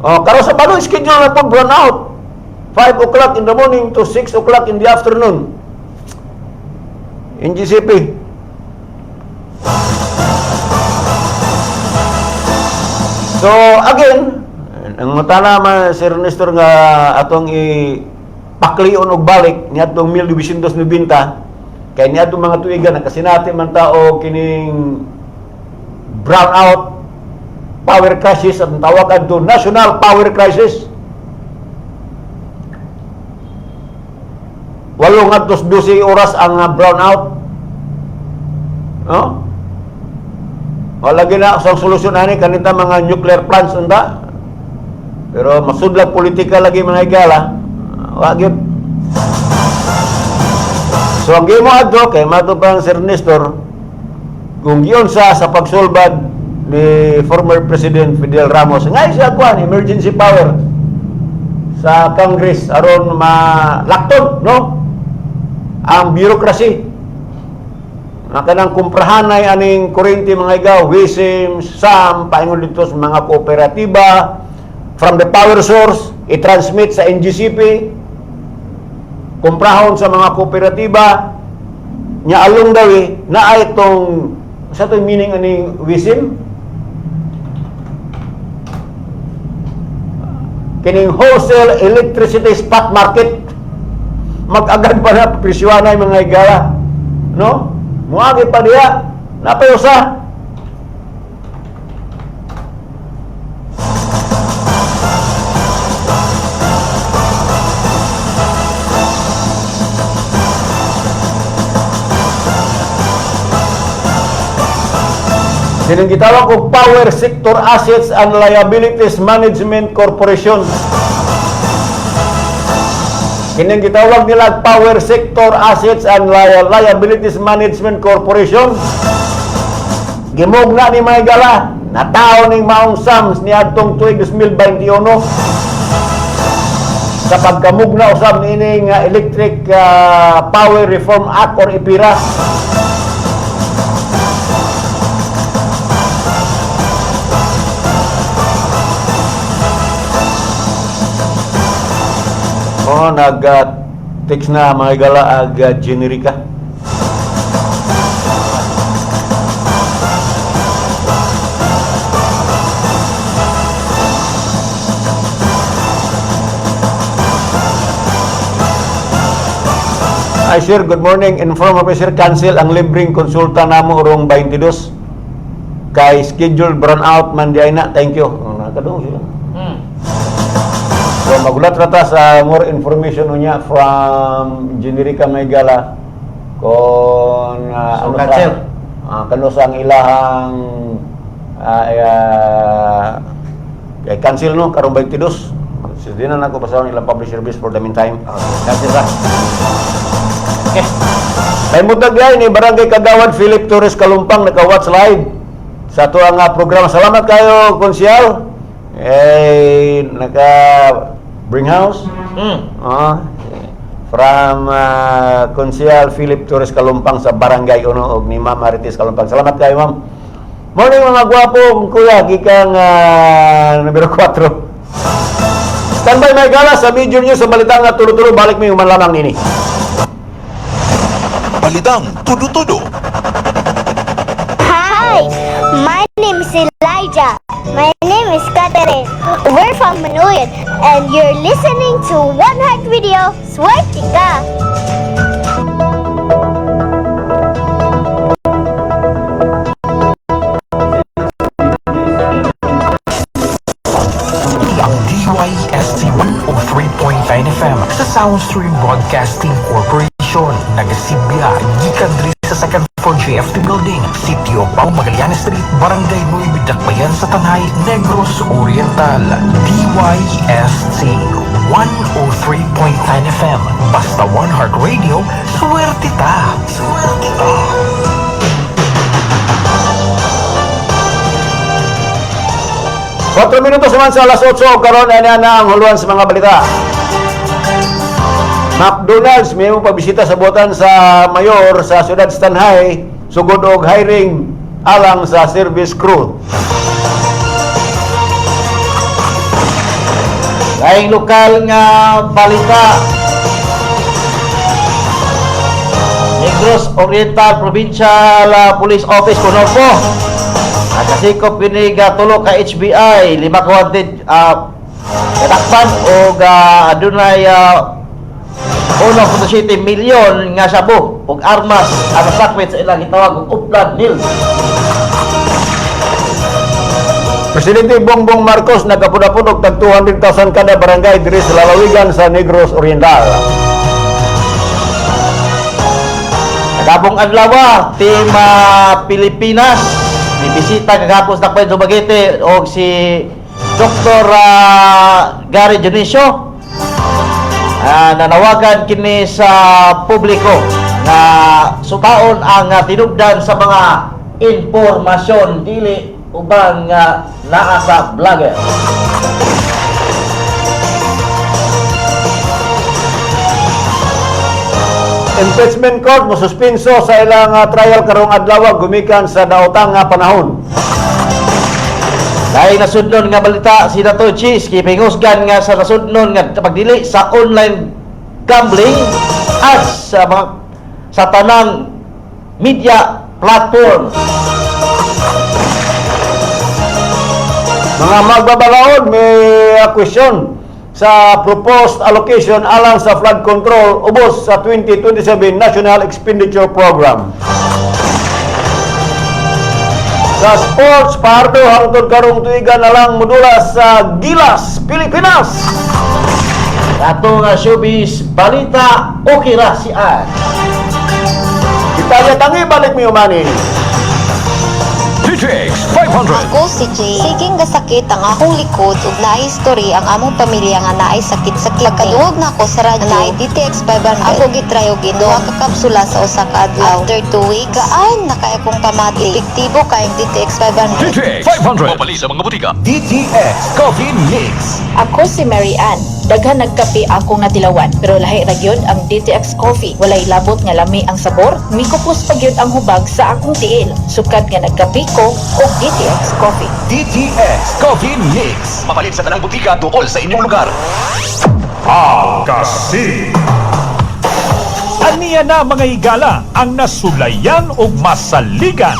Oh, karon sa bagong schedule na po brown out. 5 o'clock in the morning to 6 o'clock in the afternoon. NGCP. So again, ang matala man, Sir Nestor, nga atong ipaklion og balik niadtong 1990 kay niadtong mga tuigan nakasinati man ta og kining brown out power crisis, ang tawag adto national power crisis. 8 ngadto 12 oras ang brown out, no? Wala gina sa solusyon ani kanita mga nuclear plants unta. Pero masudlag politika lagi, mga higala. Wa gyud. So ang gimo adto kay mato pa ang Sir Nestor kung giyon sa pagsulbad ni former President Fidel Ramos nga siya kuan emergency power sa Congress aron malakton, no, ang bureaucracy na kanang kumprahanay aning kuryente, mga higaw, WISM, SAM, paingon dito sa mga kooperatiba, from the power source, i-transmit sa NGCP, kumprahon sa mga kooperatiba, nya along the way, na ay itong, sa itong meaning aning WISM? Kining wholesale electricity spot market, mag-agad pa na presyuhan mga higala. No? Muagi pa diya, napayusa. Kining gitawag og Power Sector Assets and Liabilities Management Corporation. Kining gitawag nila Power Sector Assets and Liabilities Management Corporation. Gimugna ni mga gala, natao ning maong SAMS niadtong tuig 2021 sa pagkamugna usab niining Electric Power Reform Act or EPIRA. Oh, nag text na, mga gala, ag generika. Ay sir, good morning. Inform ako sir, cancel ang libreng konsulta namo urong 22. Kay scheduled brown out man di ay na. Thank you. Oh, nakadung sila. So magulat ra ta sa more information unya from Generica Maygala kung So, ano cancel. sa kano sa ang ilahang kay cancel, no, karong 22. So, di na nako basahon ilang public service for the meantime. Okay, cancel ra. Okay. Kay mutag ni Barangay Kagawad Philip Torres Kalumpang naka-watch live sa ato ang programa. Salamat kayo, Konsyal. Eh, naka bring house. From Konsyal Philip Torres Kalumpang sa Barangay Uno og ni Ma'am Marites Kalumpang. Salamat kayo, ma'am. Morning, mga gwapo, kuya, gikang numero 4. Standby may gala sa major news sa balitang nga tulo-tulo, balik mi human lamang nini. Balitang tudo-tudo. Hi, my name is Elijah. My name is Catherine. We're from Manuyan, and you're listening to One Heart Radio. Swerte ka! Ang DYST 103.9 FM sa Soundstream Broadcasting Corporation. Nagasibya, gikan diri sa second floor. 4 JFT Building, Sitio Pau Magallanes Street, Barangay Nueva Dakbayan sa Tanay, Negros Oriental. DYSC 103.9 FM. Basta One Heart Radio, swerte ta! Swerte ta! 4 minutos naman sa alas 8, karon ay na ang huluan sa mga balita. McDonald's may mo pabisita sa buotan sa mayor sa siyudad Stanhay sugod og hiring alang sa service crew. Laing lokal nga balita. Negros Oriental Provincial Police Office Konopo. Nakasikop kini ga tulo ka HBI, lima ka wanted kadakpan og adunay 1.7 milyon nga shabu og armas ang nasakwit sa ilang gitawag og Upland Mills. Presidente Bongbong Marcos nagapud-apod og tag 200,000 kada barangay diri sa lalawigan sa Negros Oriental. Kagabong adlaw, Team Pilipinas nibisita kagapos na Puerto Dumaguete og si Dr. Gary Dionisio. Nanawagan kini sa publiko nga sutaon ang tinubdan sa mga impormasyon dili uban nga naa sa vlogger. Impeachment Court mosuspenso sa ilang trial karong adlaw gumikan sa daotang nga panahon. Dahil nasudnon nga balita si Dato Cheese, kipingusgan nga sa nasudnon nga pagdili sa online gambling at sa mga sa tanang media platform. Mga magbabalaod, may question sa proposed allocation alang sa flood control ubos sa 2027 National Expenditure Program. Sa sports, Pardo hangtod karong tuiga na lang modula sa Gilas, Pilipinas. Ato nga showbiz balita, okay ra si Ann. Italia tangi balik mi umani. DJX 500. Ako si Jay. Siging gasakit ang akong likod ug naay history ang among pamilya nga naay sakit sa kidney. Pagkadungog nako sa radyo, naay DTX 500. Ako gitry og duha ka kapsula sa usa ka adlaw. After 2 weeks, gaan na kay akong pamati. Epektibo kayong DTX 500. DJX 500. Mabali sa mga butika. DTX Coffee Mix. Ako si Mary Ann. Daghan nagkape akong natilawan, pero lahi ra gyud ang DTX Coffee. Walay labot nga lami ang sabor, mikupos pa gyud ang hubag sa akong tiil. Sukad nga nagkape ko og DTX Coffee. DTX Coffee Mix. Mapalit sa tanang butika duol sa inyong lugar. Alkasi. Aniya na, mga higala, ang nasulayan og masaligan.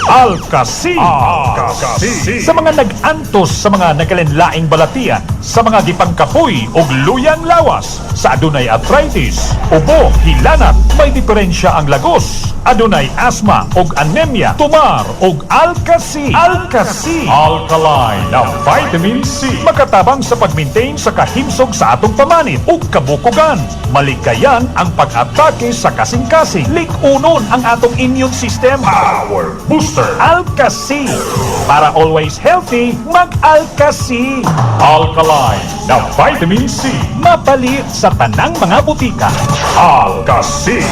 Alkasi. Alkasi. Sa mga nag-antos sa mga nagkalinlaing balatian, sa mga gipangkapoy og luyang lawas, sa adunay arthritis, ubo, hilanat, may diferensya ang lagos, adunay asthma og anemia, tumar og Alkasi. Alkasi. Alkaline na vitamin C. Makatabang sa pag-maintain sa kahimsog sa atong pamanit ug kabukugan. Malikayan ang pag-atake sa kasing-kasing. Lik-unon ang atong immune system. Power Booster. Alkasi. Para always healthy, mag-Alkasi. Alkaline na vitamin C. Mapalit sa tanang mga butika. Alkasi.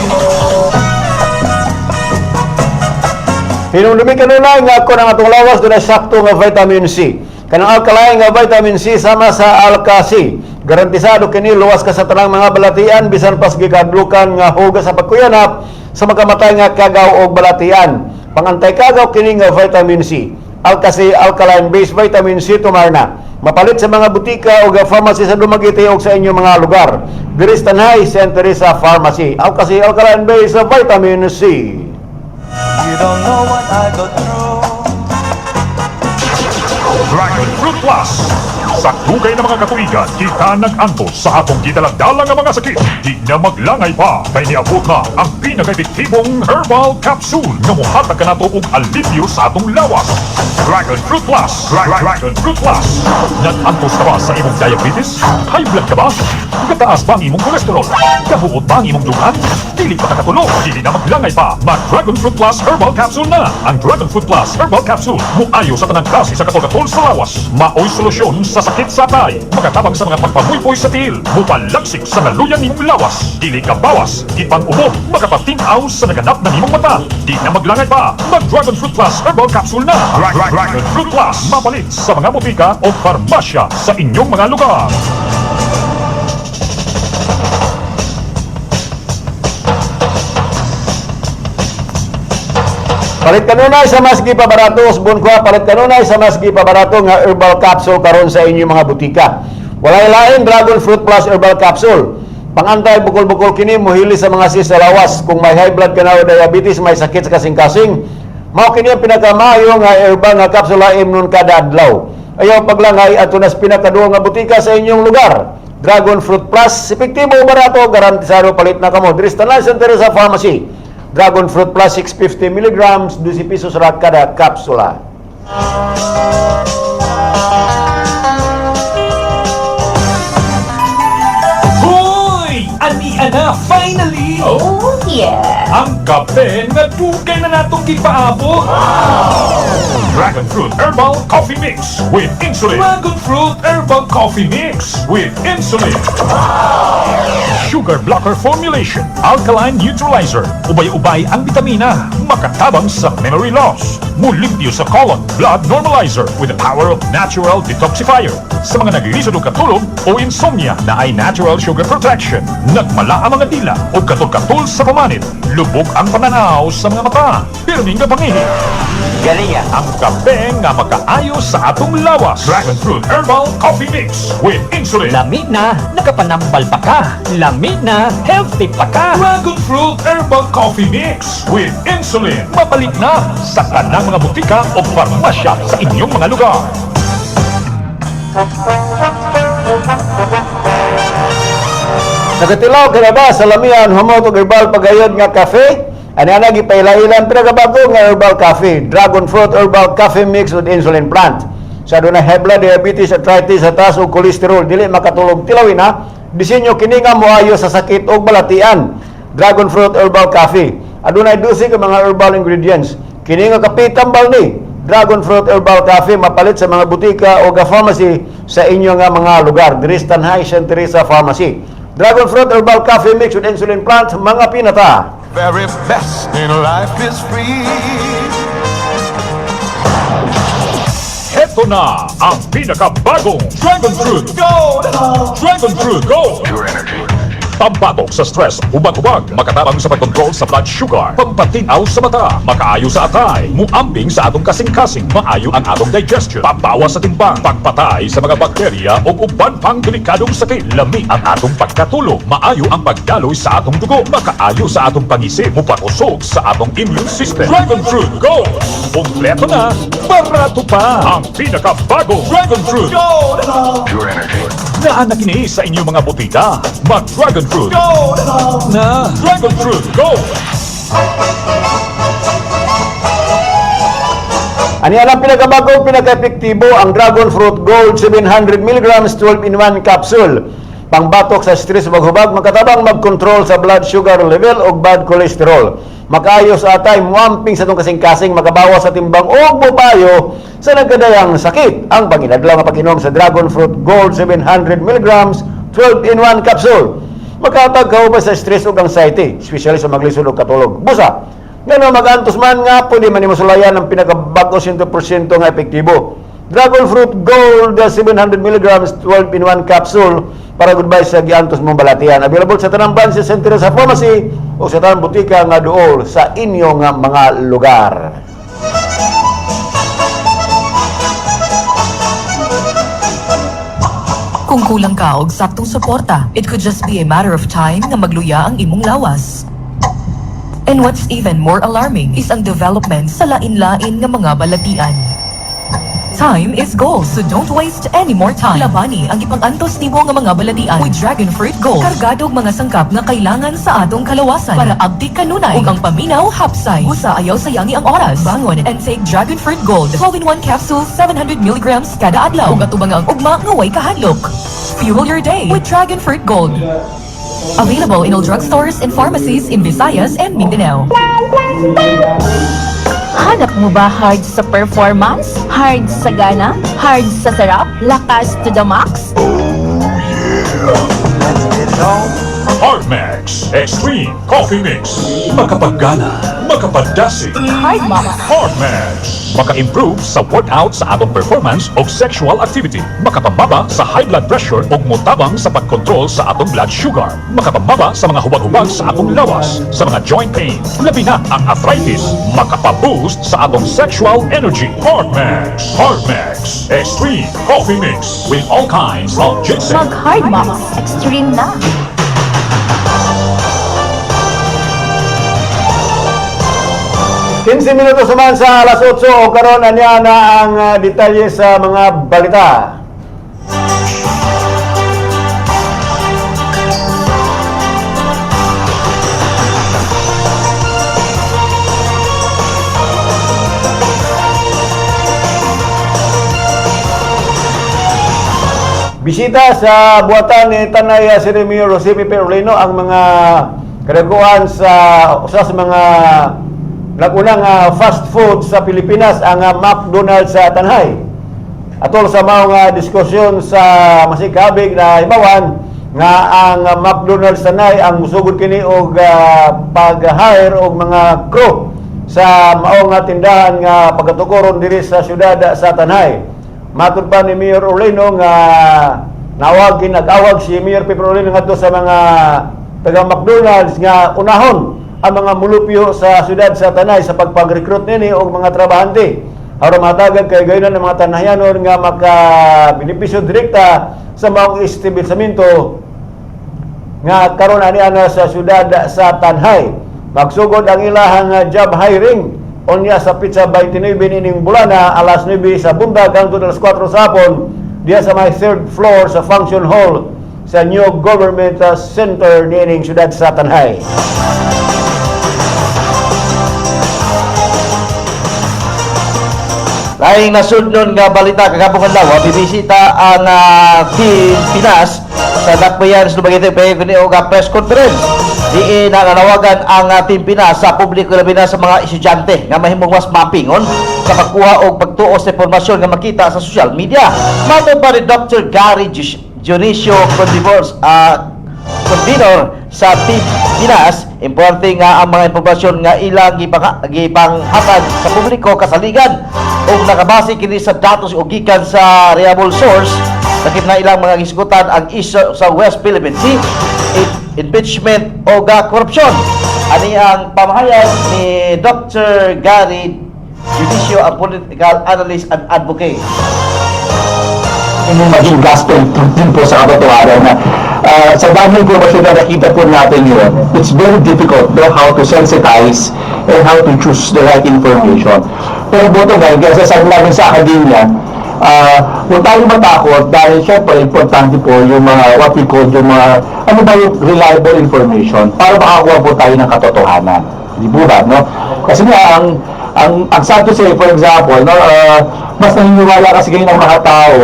Hinumdumi kanunay nga ako ng atong lawas dunay sakto nga vitamin C. Kanang alkaline nga vitamin C sama sa Alka-C. Garantisado kini luwas ka sa tanang mga balatian bisan pas gikadlukan nga hugas sa pagkuyanap sa makamatay nga kagaw og balatian. Pangantay kagaw kini nga vitamin C. Alka-C alkaline based vitamin C, tumarna. Mapalit sa mga butika o pharmacy sa Dumaguete o sa inyong mga lugar. Diri sa Tanay, St. Teresa Pharmacy. Alka-C alkaline based vitamin C. You don't know what I go through. Dragon Fruit Plus. Sa dugay na mga katuigan, kita nag-antos sa atong gidaladala nga mga sakit. Di na maglangay pa, kay niabot na ang pinaka-epektibong herbal capsule nga mohatag kanato og alibyo sa atong lawas. Dragon Fruit Plus. Dragon Fruit Plus. Nag-antos ka ba sa imong diabetes? High blood ka ba? Kataas ba ang imong kolesterol? Kahuot ba ang imong dugan? Dili pa kakatulog, dili na maglangay pa. Mag Dragon Fruit Plus Herbal Capsule na. Ang Dragon Fruit Plus Herbal Capsule muayo sa tanang klase sa katol-katol sa lawas. Maoy solusyon sa sakit sa atay. Makatabang sa mga pagpamuypoy sa tiil. Mupalagsik sa naluyan nimong lawas. Dili ka bawas, gipang ubo, makapatinaw sa naganap na nimong mata. Di na maglangay pa. Mag Dragon Fruit Plus Herbal Capsule na. Dragon Fruit Plus. Mapalit sa mga botika o farmasya sa inyong mga lugar. Palit kanunay sa mas gipabarato, usbon ko, palit kanunay sa mas gipabarato nga herbal capsule karon sa inyong mga butika. Walay lain Dragon Fruit Plus Herbal Capsule. Pangantay bukol-bukol kini muhili sa mga sis sa lawas. Kung may high blood ka na o diabetes, may sakit sa kasing-kasing, mao kini ang pinakamaayo nga herbal nga kapsula imnon kada adlaw. Ayaw paglangay ato nas pinakaduha nga butika sa inyong lugar. Dragon Fruit Plus, epektibo, barato, garantisado, palit na kamo. Diri sa Tanan Santa Teresa Pharmacy. Dragon Fruit Plus 650 milligrams, 12 pesos ra kada kapsula. Hoy! Ani na, finally! Oh, yeah! Ang kape nga dugay na natong gipaabot. Dragon Fruit Herbal Coffee Mix with insulin. Dragon Fruit Herbal Coffee Mix with insulin. Sugar blocker formulation, alkaline neutralizer, ubay-ubay ang bitamina, makatabang sa memory loss, mulimpyo sa colon, blood normalizer with the power of natural detoxifier. Sa mga naglisod og katulog o insomnia na ay natural sugar protection, nagmala ang mga dila o katol-katol sa pamanit, lubog ang pananaw sa mga mata, pirming nga pangihi. Galing ah. Ang kape nga makaayos sa atong lawas. Dragon Fruit Herbal Coffee Mix with insulin. Lami na, nakapanambal pa ka. Lami na, healthy pa ka. Dragon Fruit Herbal Coffee Mix with insulin. Mapalit na sa tanang mga butika o farmasya sa inyong mga lugar. Nakatilaw ka na ba sa lamian humot og herbal pagayod nga kafe? Ani ana gipailailan pinakabago nga herbal coffee, Dragon Fruit Herbal Coffee Mix with Insulin Plant. Sa dunay high blood, diabetes, arthritis, taas ug cholesterol, dili makatulog tilawin ha. Disenyo kini nga moayo sa sakit ug balatian. Dragon Fruit Herbal Coffee. Adunay 12 ka mga herbal ingredients. Kini nga kape tambal ni Dragon Fruit Herbal Coffee mapalit sa mga butika o ga pharmacy sa inyo nga mga lugar. Diri sa Tanay Santa Teresa Pharmacy. Dragon Fruit Herbal Coffee Mix with Insulin Plant, mga pinata. Very best in life is free. Heto na ang pinakabagong Dragon Fruit Gold! Dragon Fruit Gold! Pure energy. Pambatok sa stress, hubag-hubag, makatabang sa pagkontrol sa blood sugar, pampatinaw sa mata, makaayo sa atay, muambing sa atong kasing-kasing, maayo ang atong digestion, pabawas sa timbang, pagpatay sa mga bakterya o uban pang delikadong sakit, lami ang atong pagkatulog, maayo ang pagdaloy sa atong dugo, makaayo sa atong pangisip, mupakusog sa atong immune system. Dragon Fruit Gold! Kompleto na, barato pa! Ang pinakabagong Dragon Fruit Pure energy. Naa na kini sa inyong mga butika. Mag Dragon Fruit na Dragon Fruit Gold! Ani ang pinakabago, pinaka-epektibo ang Dragon Fruit Gold 700 mg 12 in 1 capsule. Pangbatok sa stress maghubag, makatabang mag-control sa blood sugar level o bad cholesterol. Makaayos atay, muamping sa itong kasing-kasing, makabawas sa timbang o bupayo sa nagkadayang sakit. Ang panginadlaw nga pag-inom sa Dragon Fruit Gold 700 mg 12 in 1 capsule. Makatag ka sa stress ug anxiety, especially sa maglisod og katulog. Busa, ngano magantos man nga pwede man nimo sulayan ang pinakabago 100% nga epektibo. Dragon Fruit Gold 700 mg 12 in 1 capsule para goodbye sa giantos mong balatian. Available sa tanang branch sa Sentro sa Pharmacy o sa tanang butika nga duol sa inyong nga mga lugar. Kung kulang ka og saktong suporta, it could just be a matter of time nga magluya ang imong lawas. And what's even more alarming is ang development sa lain-lain nga mga balatian. Time is gold, so don't waste any more time. Labani ang ipang-antos nimo nga mga balatian with Dragon Fruit Gold. Kargado og mga sangkap nga kailangan sa atong kalawasan para abdi kanunay ug ang paminaw hapsay. Busa ayaw sayangi ang oras. Bangon and take Dragon Fruit Gold. 12 in 1 capsule, 700 milligrams kada adlaw. Ug atubang ang ugma nga way kahadlok. Fuel your day with Dragon Fruit Gold. Available in all drugstores and pharmacies in Visayas and Mindanao. Hanap mo ba hard sa performance? Hard sa gana? Hard sa sarap? Lakas to the max? Hardmax Extreme Coffee Mix. Makapaggana, makapadasig. Hardmax. Hardmax. Maka-improve sa workout sa atong performance o sexual activity. Makapambaba sa high blood pressure o mutabang sa pagkontrol sa atong blood sugar. Makapambaba sa mga hubag-hubag sa atong lawas, sa mga joint pain. Labi na ang arthritis. Makapaboost sa atong sexual energy. Hardmax. Hardmax Extreme Coffee Mix with all kinds of ginseng. Mag Hardmax Extreme na. 15 minutos naman sa alas 8 o karon anya na ang detalye sa mga balita. Bisita sa buhatan ni Tanay City Mayor Jose Pepe Orlino ang mga kadaguan sa usa sa mga nagunang fast food sa Pilipinas, ang McDonald's sa Tanay. Atol sa maong diskusyon sa masikabig na hibawan nga ang McDonald's Tanay ang musugod kini og pag-hire og mga crew sa maong tindahan nga pagkatukoron diri sa syudad sa Tanay. Matod pa ni Mayor Orlino nga nawag ginag-awag si Mayor Pepe Orlino ngadto sa mga taga McDonald's nga unahon ang mga mulupyo sa syudad sa Tanay sa pagpag-recruit nini og mga trabahante aron matagag kay gayon ng mga tanayanon nga makabenepisyo direkta sa maong establishmento nga karon ani ana sa syudad sa Tanay. Magsugod ang ilahang job hiring unya sa pitsa 29 ining bulana, alas 9 sa buntag hangtod alas 4 sa hapon, diya sa may third floor sa function hall sa New Government Center niining syudad sa Tanay. Laing nasudnon nga balita kagapong adlaw, bibisita ang Team Pinas sa Dakbayan sa Dumaguete pahigayon kini og press conference. Diin nananawagan ang Team Pinas sa publiko, labi na sa mga estudyante, nga mahimong mas mapingon sa pagkuha og pagtuo sa impormasyon nga makita sa social media. Matod pa ni Dr. Gary Dionisio Condivors, convenor sa Team Pinas, importante nga ang mga impormasyon nga ilang gipanghatag sa publiko kasaligan ug nakabase kini sa datos o gikan sa reliable source. Lakip na ilang mga gisgutan ang issue sa West Philippine Sea, impeachment o ga korupsyon. Ani ang pamahayag ni Dr. Gary Dionisio, ang political analyst and advocate. Yung maging gospel truth din po sa katotohanan na sa daming impormasyon na nakita po natin yun, it's very difficult, no, how to sensitize and how to choose the right information. Pero bottom line, kasi sabi namin sa academia, huwag tayong matakot dahil syempre importante po yung mga what we call yung mga ano ba yung reliable information para makakuha po tayo ng katotohanan. Di po ba, no? Kasi nga, ang sad to say, for example, no, mas naniniwala kasi ngayon ang mga tao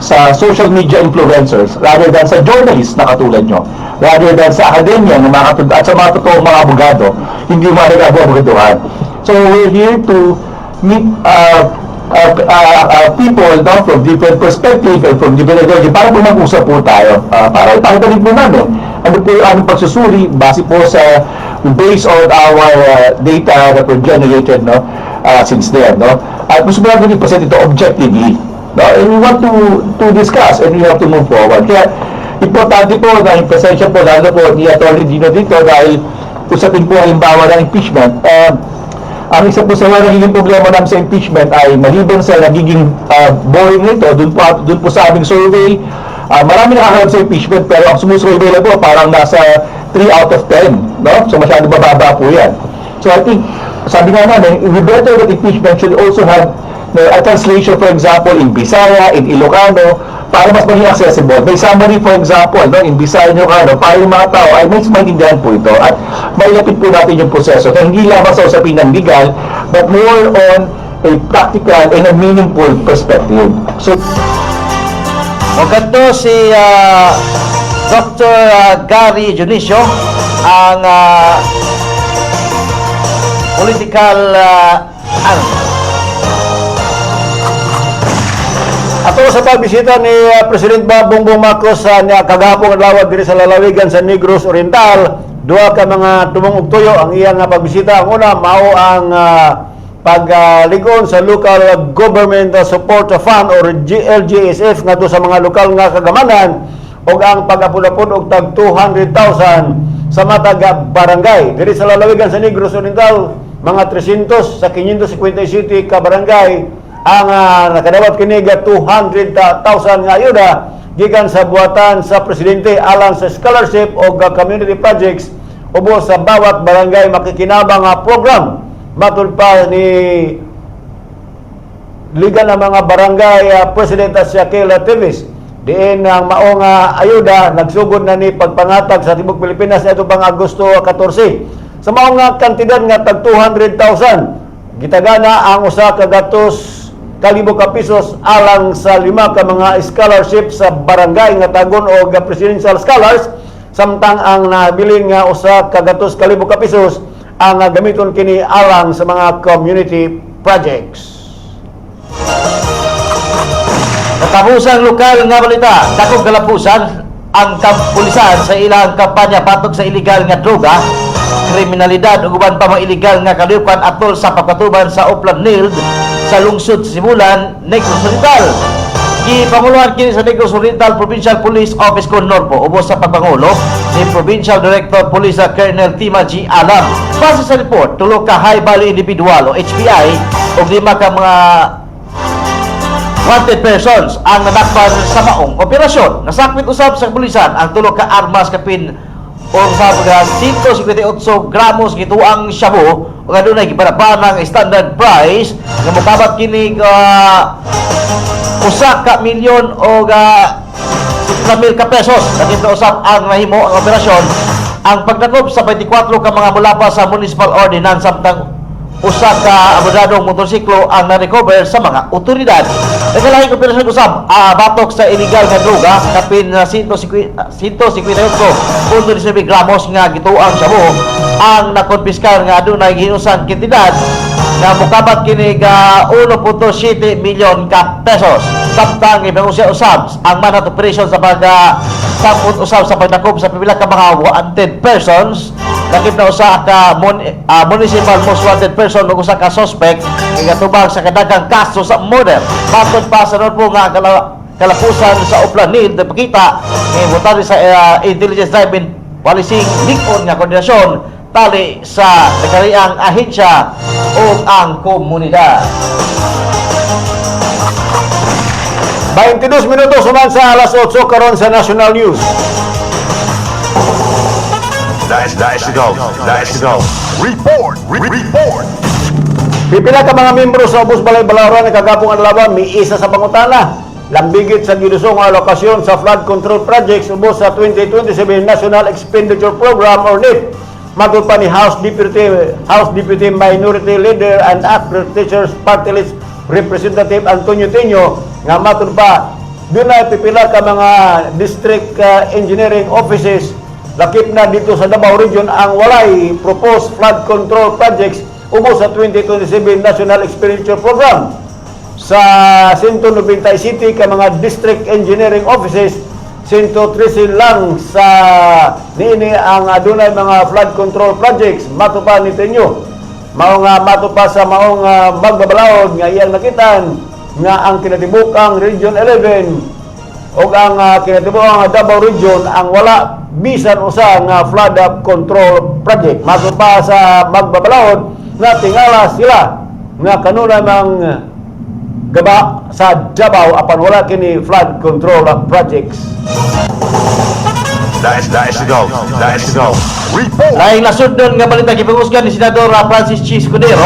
sa social media influencers rather than sa journalists na katulad nyo, rather than sa academia na mga katulad, at sa mga totoong mga abogado, hindi mga nag-abogaduhan. So we're here to meet people, no, from different perspective and from different ideology para po mag-usap po tayo. Para ipakita rin po namin ano po yung aming pagsusuri base po sa based on our data that were generated, no, since then, no. At gusto po natin i-present ito objectively, no, and we want to discuss and we have to move forward. Kaya importante po na yung presensya po lalo po ni Atty. Dino dito dahil usapin po halimbawa ng impeachment, ang isa po sa mga nagiging problema namin sa impeachment ay maliban sa nagiging boring nito, dun po sa aming survey, marami nakakalam sa impeachment pero ang sumusurvey lang po parang nasa 3 out of 10, no? So masyado mababa po yan. So I think, sabi nga namin, we better that impeachment should also have, no, a translation, for example, in Bisaya, in Ilocano, para mas maging accessible. May summary, for example, no, in Bisaya and Ilocano, para yung mga tao ay mas maintindihan po ito at mailapit po natin yung proseso na hindi lamang sa usapin ng legal, but more on a practical and a meaningful perspective. So, Magkadto si Dr. Gary Dionisio, ang political analyst. Ato sa pagbisita ni President Bongbong Marcos sa niya kagahapon adlaw diri sa lalawigan sa Negros Oriental, duha ka mga tumong og tuyo ang iyang nga pagbisita. Ang una mao ang paglig-on sa Local Government Support Fund or GLGSF ngadto sa mga lokal nga kagamanan ug ang pag-apod-apod og tag 200,000 sa matag barangay. Diri sa lalawigan sa Negros Oriental, mga 300 sa 557 ka barangay ang nakadawat kini ga 200,000 nga ayuda gikan sa buhatan sa presidente alang sa scholarship o community projects ubos sa bawat barangay makikinabang nga program. Matud pa ni Liga ng mga Barangay President Shaquille Teves, diin ang maong ayuda nagsugod na ni pagpangatag sa tibuok Pilipinas ito pang Agosto 14. Sa maong nga kantidad nga tag 200,000, gitagana ang 100,000 ka pesos alang sa lima ka mga scholarship sa barangay nga tagon og presidential scholars, samtang ang nabilin nga 100,000 ka pesos ang gamiton kini alang sa mga community projects. Katapusang lokal nga balita, dakong kalapusan ang kapulisan sa ilang kampanya batok sa illegal nga droga, kriminalidad ug uban pa mga illegal nga kalyukan atol sa pagpatuban sa Oplan Nild sa lungsod Sibulan, Negros Oriental. Gipanguluhan kini sa Negros Oriental Provincial Police Office kon Norpo ubos sa pagpangulo ni Provincial Director Police Colonel Tima G. Alam. Base sa report, tulo ka high value individual o HVI ug lima ka mga wanted persons ang nadakpan sa maong operasyon. Nasakmit usab sa kapulisan ang tulo ka armas kapin o sa mga 158 gramos gituang shabu ug adunay gibanabanang standard price nga mokabat kini 1 ka milyon o 70 mil ka pesos. Nakita usab ang nahimo ang operasyon ang pagdakop sa 24 ka mga mulapa sa municipal ordinance, samtang usa ka abodadong motorsiklo ang na-recover sa mga otoridad. Nagkalahing operasyon usab batok sa illegal nga droga kapin na 158.19 gramos nga gituang shabu ang nakonpiskar nga adunay gihiusang kantidad nga mokabat kini ga 1.7 milyon ka pesos. Samtang ipangusya usab ang manhunt operation sa pag sampot usab sa pagdakop sa pipila ka mga wanted persons. Lakip na usa ka municipal most wanted person ug usa ka suspect nga gatubang sa kadaghang kaso sa murder. Matod pa sa Norpo nga kalapusan sa Oplanil, nagpakita nga importante sa intelligence driven policing, lig-on nga koordinasyon tali sa nagkariang ahensya o ang komunidad. 22 minutos human sa alas 8 karon sa National News. National, National. Report, report. Pipila ka mga membro sa Ubos Balay Balaoran kagahapong adlaw miisa sa pangutana. Lambigit sa gidusong alokasyon sa flood control projects ubos sa 2027 National Expenditure Program or NEP. Matod pa ni House Deputy Minority Leader and ACT Teachers Party List Representative Antonio Tinio nga matod pa dunay pipila ka mga district engineering offices, lakip na dito sa Davao Region, ang walay proposed flood control projects ubos sa 2027 National Expenditure Program. Sa 197 ka mga district engineering offices, 113 lang sa niini ang adunay mga flood control projects, matud pa ni Tinio. Mao nga matud pa sa maong magbabalaod nga iyang nakitan nga ang kinatibukang Region 11 o ang kinatibukang Davao Region ang wala bisan usa nga flood control project. Matud pa sa magbabalaod nga tingala sila nga kanunay mang gaba sa Davao apan wala kini flood control projects. National, National. Report. Laing nasudnon nga balita, gipangusgan ni Senador Francis Chiz Escudero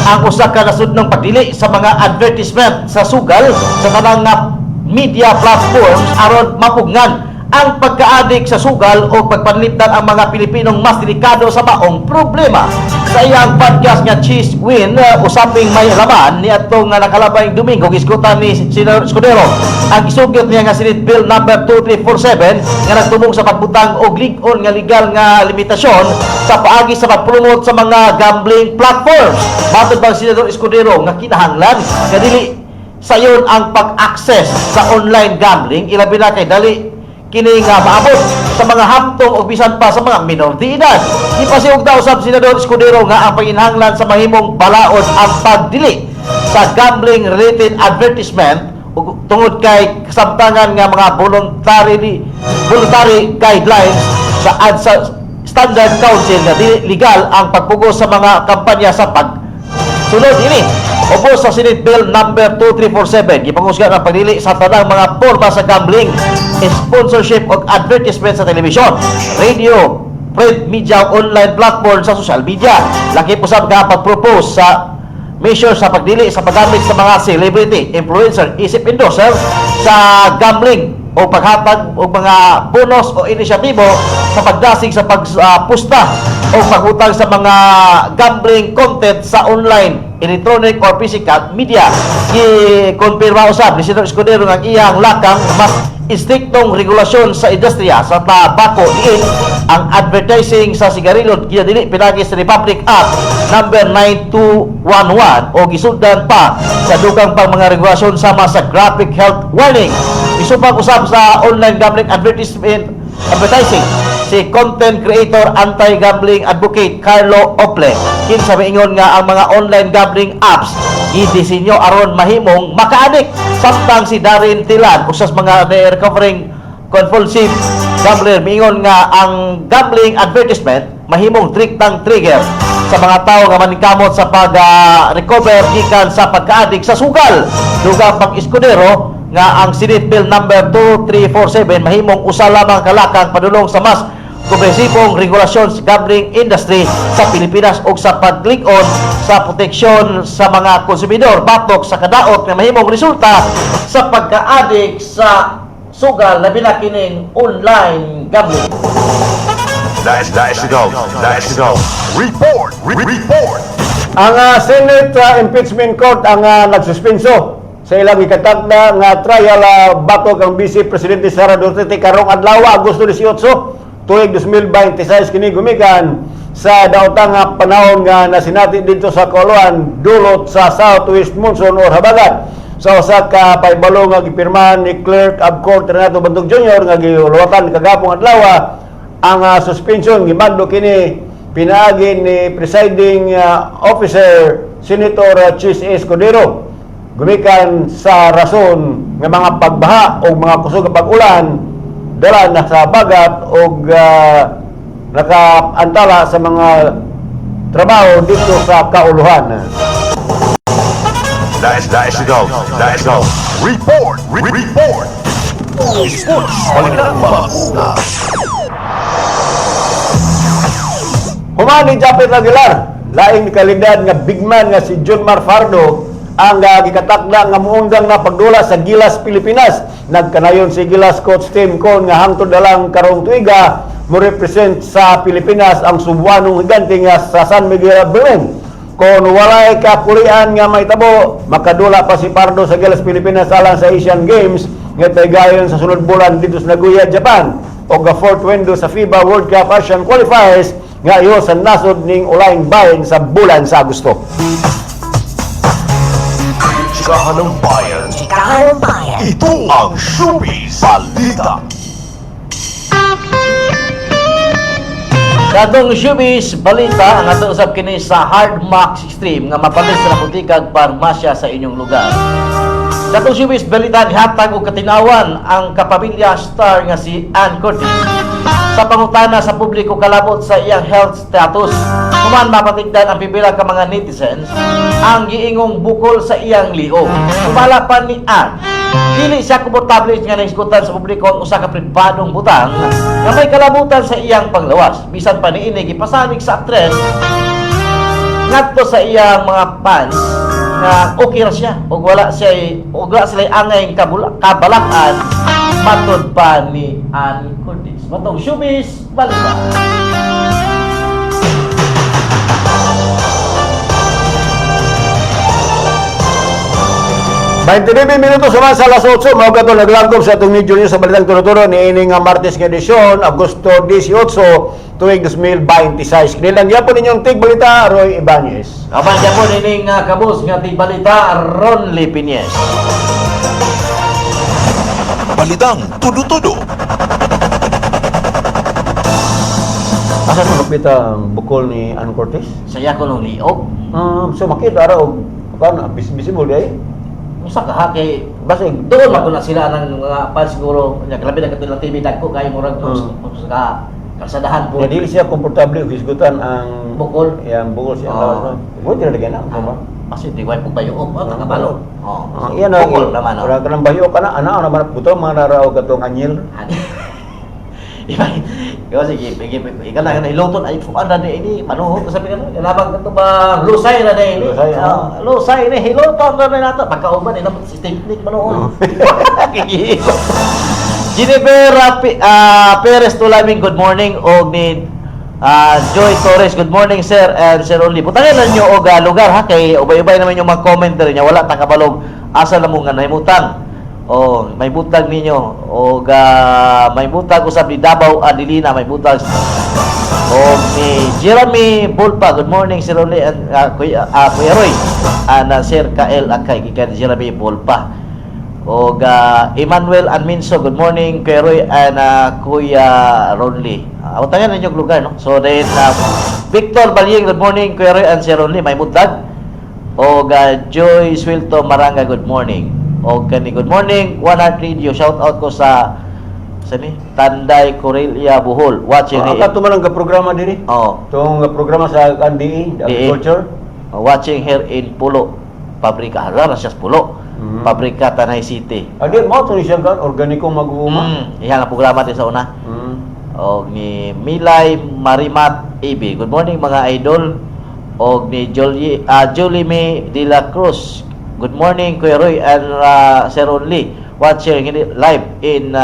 ang usa ka nasudnong pagdili sa mga advertisement sa sugal sa tanang nga media platforms aron mapugngan Ang pagkaadik sa sugal o pagpanlipdan ang mga Pilipinong mas delikado sa maong problema. Sa iyang podcast nga Cheese Win, usaping may laman ni atong nga nakalabay Domingo, gisgutan ni Senador Escudero ang isugyot niya nga Senate Bill number 2347 nga nagtumong sa pagbutang og lig-on nga legal nga limitasyon sa paagi sa pagpromote sa mga gambling platforms. Matod bang Senador Escudero nga kinahanglan nga dili sayon ang pag-access sa online gambling, ilabi na kay dali kini nga maabot sa mga hamtong o bisan pa sa mga minor de edad. Gipasiugda daw sa Senador Escudero nga ang panginhanglan sa mahimong balaod ang pagdili sa gambling related advertisement ug tungod kay kasamtangan nga mga voluntary guidelines sa Ad sa Standard Council nga dili legal ang pagpugos sa mga kampanya sa pag Sunod ini, ubos sa Senate Bill number 2347, gipangusgan ang pagdili sa tanang mga porma sa gambling, sponsorship o advertisement sa telebisyon, radio, print media, online platform sa social media. Laki po sa nga pag-propose sa measure sa pagdili sa paggamit sa mga celebrity, influencer, isip endorser sa gambling o paghatag og mga bonus o inisyatibo sa pagdasig sa pagpusta o paghutang sa mga gambling content sa online, electronic or physical media. Gi-konfirma usab ni Senador Escudero nga ang iyang lakang mas istriktong regulasyon sa industriya sa tabako, diin ang advertising sa sigarilyo ginadili pinagi sa Republic Act number 9211 o gisundan pa sa dugang pang mga regulasyon sama sa graphic health warning. Isupag usab sa online gambling advertising si content creator, anti-gambling advocate Carlo Ople, kinsa miingon nga ang mga online gambling apps gidisenyo aron mahimong makaadik, samtang si Darren Tilan, usas mga recovering compulsive gambler, miingon nga ang gambling advertisement mahimong direktang trigger sa mga tao nga maningkamot sa pag-recover gikan sa pagkaadik sa sugal. Dugang pang Escudero nga ang Senate Bill number 2347 mahimong usa lamang kalakang padulong sa mas komprehensibong regulasyon sa gambling industry sa Pilipinas ug sa paglig-on sa proteksyon sa mga konsumidor batok sa kadaot nga mahimong resulta sa pagkaadik sa sugal, labi na kining online gambling. National, National Report, Report. Ang Senate Impeachment Court ang nagsuspenso sa ilang ikatakda nga trial batok ang Vice Presidente Sara Duterte karong adlaw, Agosto 18, tuig 2026. Kini gumikan sa daotang nga panahon nga nasinati dito sa Kauluhan dulot sa Southwest Monsoon or habagat. Sa usa ka pahibalo nga gipirmahan ni Clerk of Court Renato Bantog Jr. nga giluwatan kagapong adlaw ang suspension, gimando kini pinaagi ni presiding officer Senator Chis Escudero gumikan sa rason nga mga pagbaha o mga kusog nga pag-ulan dala na sa bagat o nakaantala sa mga trabaho dito sa Kauluhan. National, National Report, Report. Sports Balita. Human ni Japeth Aguilar, laing kalidad nga big man nga si June Mar Fajardo ang gikatakda nga muundang na pagdula sa Gilas Pilipinas. Nagkanayon si Gilas coach Tim Cone nga hangtod na lang karong tuiga mo represent sa Pilipinas ang Subuanong higante nga sa San Miguel Beermen. Kung walay kakulian nga mahitabo, makadula pa si Fajardo sa Gilas Pilipinas alang sa Asian Games nga pagayon sa sunod bulan dito sa Nagoya, Japan, o ga fourth window sa FIBA World Cup Asian Qualifiers nga iyo sa nasod ning ulayng bahin sa bulan sa Agosto. Chikahan ng Bayan. Chikahan ng Bayan. Ito ang Showbiz Balita. Katong showbiz balita ang ato usab kini sa Hard Max Extreme nga mapalit sa apotikag parmasya sa inyong lugar. Katong showbiz balita, nihatag og katinawan ang kapamilya star nga si Ann Curtis sa pangutana sa publiko kalabot sa iyang health status. Human mapatigdan ang pipila ka mga netizens ang giingong bukol sa iyang liog. Sumala pa ni Ann, dili siya komportable nga nahisgutan sa publiko ang usa ka pribadong butang nga may kalabutan sa iyang panglawas. Bisan pa niini, gipasalig sa aktres ngadto sa iyang mga fans nga okay ra siya ug wala sila angay kabalakan. Matod pa ni Ann Curtis. Matong showbiz balita. 29 minutos naman sa alas 8, mao kato naglangkob sa atong medyo news sa Balitang Turo-Turo ni ining nga Martes nga edisyon, Agosto 18, tuig 2026. Kinilang gyapon ninyong tig balita, Roy Ibanez. Apan gyapon ining kabus nga tigbalita, Ronly Pinies. Balitang tudo-tudo. Asa sa kapita ang bukol ni Ann Curtis? Saya ko nung liog. So makita ra og kan visible day. Usa ka ha kay Basig doon man na sila ng mga pan siguro nya grabe na katong TV dagko kay murag sa kalsadahan po. Nga dili siya komportable og hisgutan ang Bukol. Yang bukol siya. Oh. Oh. Mo dili na ba? Kasi di ko ay pagbayuok, oh, nakabalo. Oh. Ah, iya na bukol naman. Oh. Ora kanang bayo kana ana ana man buto mga narao katong anyil. Iba, ikaw sige, sige, ikaw na hiluton ay kuan na ini, manuhot sabi ka labang kato ba lusay na ini. Lusay, Oh, lusay ni hiluton na nato pagkauban ina si technique manuhot. Jennifer Perez Tulaming, good morning. Og ni Joy Torres, good morning sir and Sir Only. Butangin lang nyo og lugar ha kay ubay-ubay naman yung mga comment diri niya wala ta kabalog asa na mo nga nahimutang. Oh, may butag ninyo og may butag usab ni Davao Adelina, may butag og ni Jeremy Bulpa. Good morning Sir Only and Kuya Roy. And Sir Kael Akay gikan ni Jeremy Bulpa. Og Emmanuel Anminso, good morning Kuya Roy and Kuya Ronly. Utangan ninyo og lugar no. So then Victor Balyeng, good morning Kuya Roy and Sir Ronly, may butag. Og Joy Swilto Maranga, good morning. Og kani good morning One Heart Radio, shout out ko sa ni Tanday Corelia Bohol. Watching Ah, kato man ang programa diri. Oh, Tong programa sa kan DE, DE. Agriculture. Watching here in Pulo. Pabrika, hala na siya sa Pulo. Pabrika Tanay City. Adi mo to ni siya kan organikong mag-uuma. Iya nga programa din sa una. Og ni Milay Marimat AB. Good morning mga idol. Og ni Julie May De La Cruz. Good morning Kuya Roy and Sir Only. Watching live in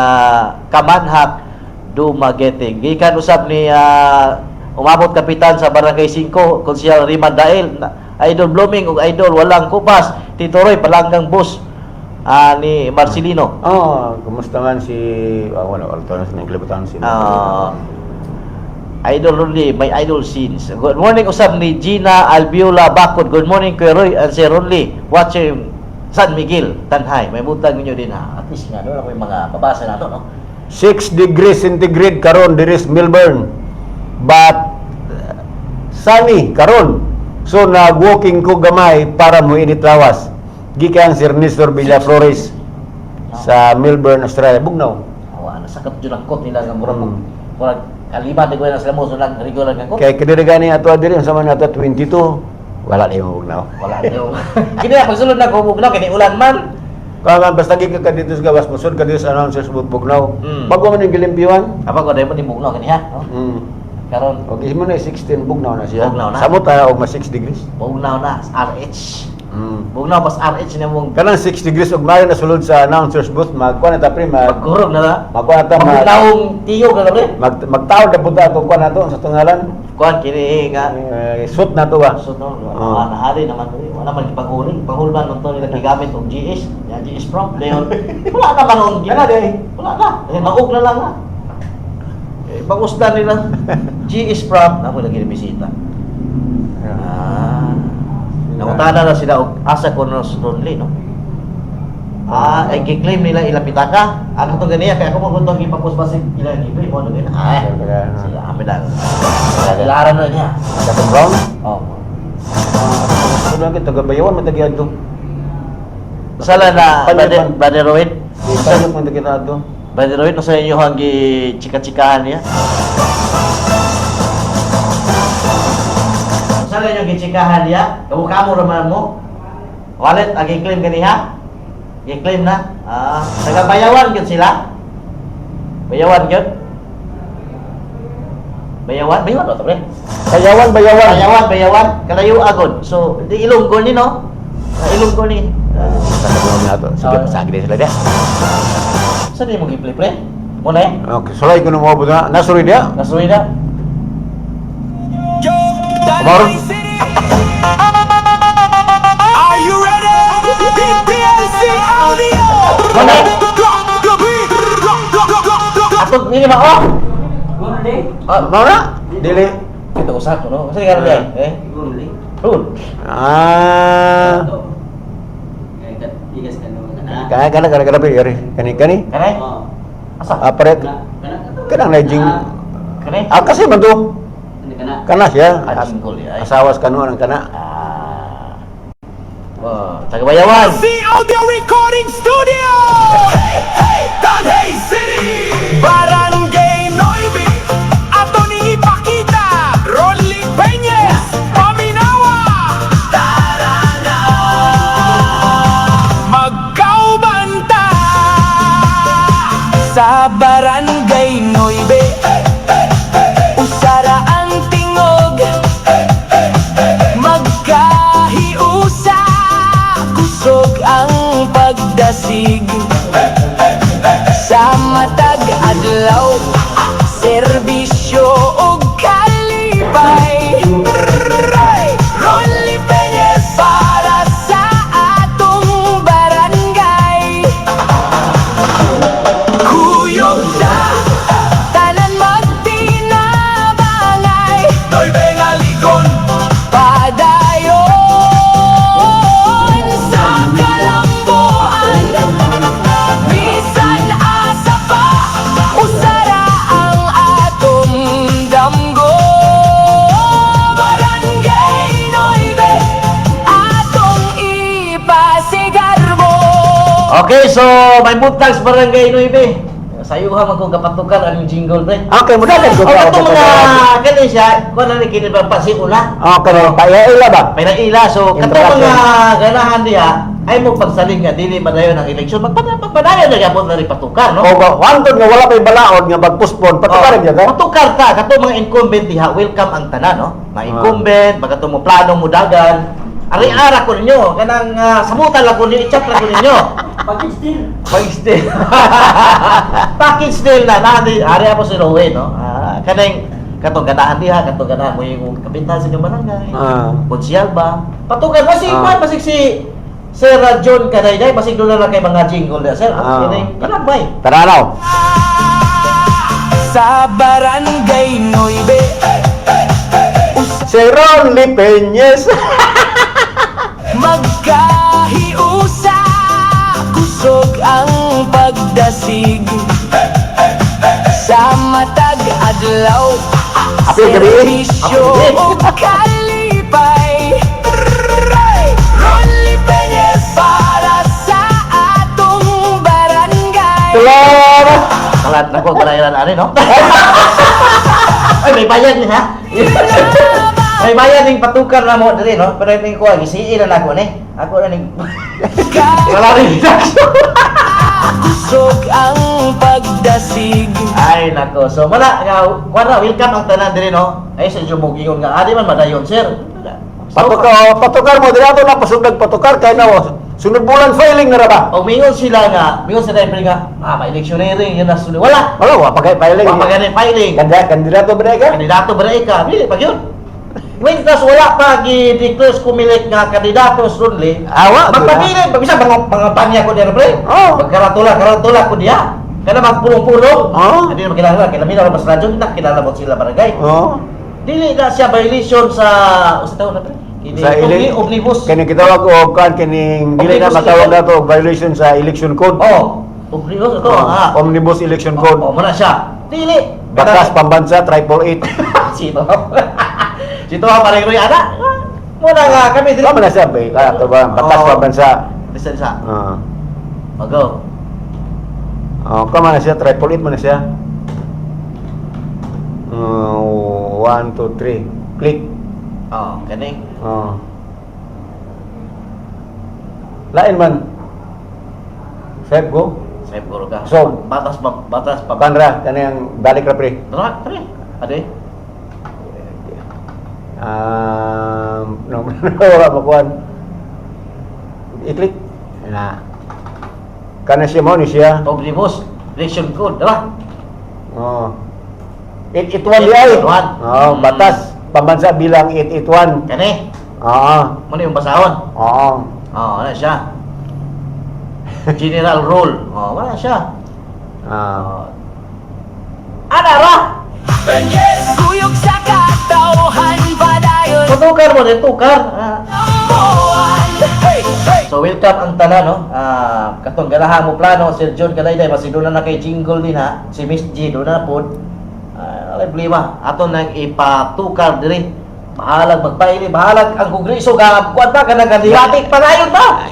Kamanhak, Dumaguete. Gikan usab ni umabot kapitan sa Barangay 5, Konsehal Rima Dael. Idol Blooming ug Idol Walang Kupas, Tito Roy Palanggang Bus ni Marcelino. Oh, kumusta man si wala wala to na sa kalibutan si. Idol Ronly, may idol scenes. Good morning usab ni Gina Albiola Bakod. Good morning Kuya Roy and Sir Ronly. Watching San Miguel, Tanhay. May butang ninyo din ha. At least nga doon ako yung mga babasa na to, no? 6 degrees centigrade karon diri sa Melbourne. But sunny karon. So nag-walking ko gamay para mo init lawas. Gikan Sir Nestor Villaflores sa Melbourne, Australia. Bugnaw. Awa, nasakap dyan ang kot nila nga murag murag kalima di ko na sila mo so nag regular nga kot. Kay kadiri gani ato diri unsa man ato 22. Wala na yung bugnaw. Wala na. Kini pagsulod na ko bugnaw kini ulan man. Kaya basta gikan ka dito sa gawas mosud ka dito sa announcers booth bugnaw. Bago man yung gilimpiwan. Apa ko dai mo ni bugnaw kini ha. No? Karon Okay, mo na 16 bugnaw na siya. Bugnaw na. Samot ta og ma 6 degrees. Bugnaw na RH. Bugnaw pas RH na mong Kanang 6 degrees og maayo na sulod sa announcers booth magkuan na ta pre mag Magkurog na la. Magkuan na ta mag Magnaong tiyog na pre. Mag magtawag na punta atong kuan nato sa tungalan. Kuan kini nga Eh, suit na to ba? So no, Oh. wala hari naman eh. Wala man gipanghulin. Panghulman man to nila gigamit og GS, ya GS prompt dayon. Wala na man og Wala day. Wala na. Eh, maug na lang ha. Eh, pangusdan nila GS prompt na lagi bisita. Ah. Nangutana na sila og asa ko no Ronly no. Ah, ay gi-claim nila ilang pitaka. Ano tong ganiya kay ako mo gutong gipapos basig ilang gi-claim mo ano gani. Ay, sila amin lang. Ilaran na niya. Katong brown? Oh. Ano lang kita gabayawan man tagi adto. Sala na Brother Rowan. Paano man tagi adto? Brother Rowan, sa inyo ang chika-chikahan niya? Sa inyo gichikahan niya? Kamo raman mo? Wallet, ang gi-claim ganiha? Gi-claim na? Ah, taga Bayawan gyud sila? Bayawan gyud? Bayawan? Bayawan ba to, pre? Bayawan, bayawan. Bayawan, bayawan. Kalayo agod. So, di Ilonggo ni no? Ah, Ilonggo ni. Sa nato. Sige, pasagi sila dia. Sa di mo gi-play, pre? Mo na eh. Okay, sulay ko nung mo na. Nasuroy dia. Nasuroy na. Kamaro. Are you ready? DTLC Audio! Mo na. Atog ni ba oh? Ah, Mao na? Dili. Ito usa ko no. Kasi nga rin eh. Rule. Ah. Kana kana kana kana pre, yari. Kani kani. Kanay? Asa? Ah, pare. Kanang na jing. Kanay? Ah, kasi man to. Kana siya. Ah, jingle ya. Asawas kanu ang kana. Ah. Oh, tagabayawan. C Audio Recording Studio! Hey, hey, Tanay City! Barangay Noybe! Ato ning ipakita! Rolly Peñez! Paminawa! Tara na! Magkaubanta! Sa Barangay Noybe, usara ang tingog, magkahiusa, kusog ang pagdasig. Sa matag adlaw, serbisyo ug kalipay. Rolly Peñez para sa atong barangay. Kuyog na, tanan magtinabangay. Noybe nga likon, padayon sa kalambuan. Bisan asa pa, usara ang atong damgo. Barangay Noybe, atong ipasigarbo. Okay, so may buntag sa Barangay Nueve. Sayuha man kung kapatukan ang jingle pre. Okay, mo dagan ko. Oh, katong mga kani siya, kuan na ni kini ba pasiula. Okay, payaila ba? Pinaila so katong Introduction. mga ganahan diha ay mo pagsalig nga dili madayon ang eleksyon, magpadayon na gyapon na rin patukar, no? O ba, wantod nga wala pay balaod nga magpospon, patukarin niya ka? Patukar ta katong mga incumbent diha, welcome ang tanan, no? Mga incumbent, pagkato mo plano mo dagan. Ari-ara ko ninyo, kanang sabutan lang ko ninyo, i-chat lang ko ninyo. Package deal. Package deal. Package deal na nani ari ako si Rowe, no? Ah, kanang katong ganahan diha, katong ganahan mo yung kapitan sa inyong barangay. Konsyal ba? Patukan mo si Juan, basig si Sir John Kanayday, basig doon na lang kay mga jingle niya, sir. Ah. Kinabay. Taranaw. Sa Barangay Noybe, Si Ronnie Peñez. magkahiusa, kusog ang pagdasig. Sa matag adlaw, Apil gabi. serbisyo ug kalipay. Rolly Peñez para sa atong barangay. Salamat. Kalat na ko, balayan ani, no? Ay, may bayad ni ha? May bayad ning patukar na mo diri, no? Pero ning ko, gisiin na nako ni. Ako na ning wala rin reduction. Kusog ang pagdasig. Ay nako. So wala nga wala welcome ang tanan diri, no? Ay sa mo gingon nga adi man madayon, sir. So, Patukar, patukar mo diri ato na pasugdag patukar kay na sunod bulan filing na ra ba? O mingon sila nga, mingon sila nga, ah, ma-electioneering yun na sunod. Wala. Wala, wa pa kay filing. Wa pa gani filing. Kandidato ba ka? Kandidato ba ka? Dili pag yun. Wait, tas wala pa gi-declare Comelec nga kandidato sunli. Ah, wa, Magpabilin, pag bisa mga banya ko diya pre. Oh. Magkaratula, karatula ko diya. Kana magpulong-pulong. Oh. Hindi na makilala, kay lamin na mas radyo na kilala mo sila barangay. Oh. Dili na siya violation sa usa taon na pre. Kini Sa omnibus. Kini gitawag og kan kining dili na Omnibus matawag election. nato og violation sa election code. Oh, omnibus ito Oh, ah. Omnibus election code. Oh, muna siya. Dili. Batas pambansa 888. Sino? Sino ha parang Roy ana? Muna nga kami dili. Tama na siya ba? Kaya to ba? Batas Oh. pambansa. Listen sa. Ah. Oh, go. Oh, kama na siya 888 man na siya. 1 2 3. Click. Oh, kani. Oh. Lain man. Save go. Save ko ka. So, batas pa, batas pa. Kanra kanang balik ra pre. Tara, pre. Ade. No, wala pa kuan. I-click. Na. Kana siya mo ni siya. Omnibus. Election code, diba? Oo. 881 di ay. 881. Oo, batas pambansa bilang 881. Kani? Oo. Muna yung basahon. Oo. Oo, wala siya. General rule. Oo, wala siya. Ana ra! Kuyog sa katauhan padayon. Patukar mo din, tukar. So welcome ang tanan, no? Katong ganahan mo plano Sir John Kalayday basi doon na kay jingle din ha. Si Miss G doon na pod. Wala problema. Ato nang ipatukar diri. Bahalag magpaili, bahalag ang kongreso ga kuan ba kanang kandidatik padayon ba?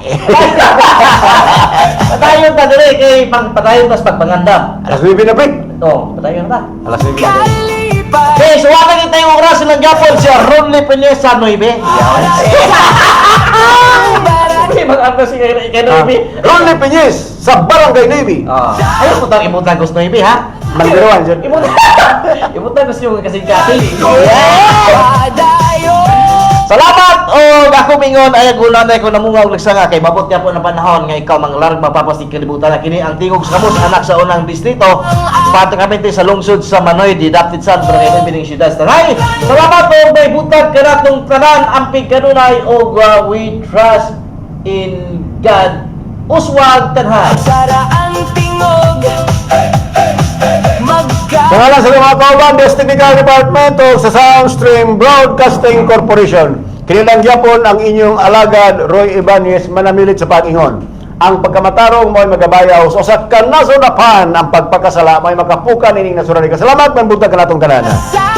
Padayon ta diri kay pang padayon tas pagpangandam. Alas 9 na pre. Oh, padayon na. Alas 9 na. Okay, so wala kita yung oras ng gapon si Ronly Peñesa 9. Hindi mag-ano si kay 9. Ronly Peñez sa Barangay Navy. Ayaw ko tang imutang gusto 9 ha. Manggirawan, sir. Imutang imutang gusto yung kasing-kasing. Salamat o ako mingon ay gulan ay ko namungaw nagsanga kay mabot niya po ng panahon nga ikaw manglarg mapapasig kalibutan na kini ang tingog sa kamos anak sa unang distrito patakamente sa lungsod sa Manoy di Dapit San Barangay Bining Siyudad Tanay. Salamat og may butag kanatong tanan amping kanunay og we trust in God. Uswag tanhay. Sara ang tingog. Magka Sa ngalan sa mga kauban, Best Technical Department o sa Soundstream Broadcasting Corporation. Kinilang gyapon ang inyong alagad, Roy Ibanez, manamilit sa pag-ingon. Ang pagkamatarong mo'y magabayaw sa usa ka nasunapan, ang pagpakasala mo'y makapukan ining nasuran. Salamat, manbutag kanatong tanan. Sa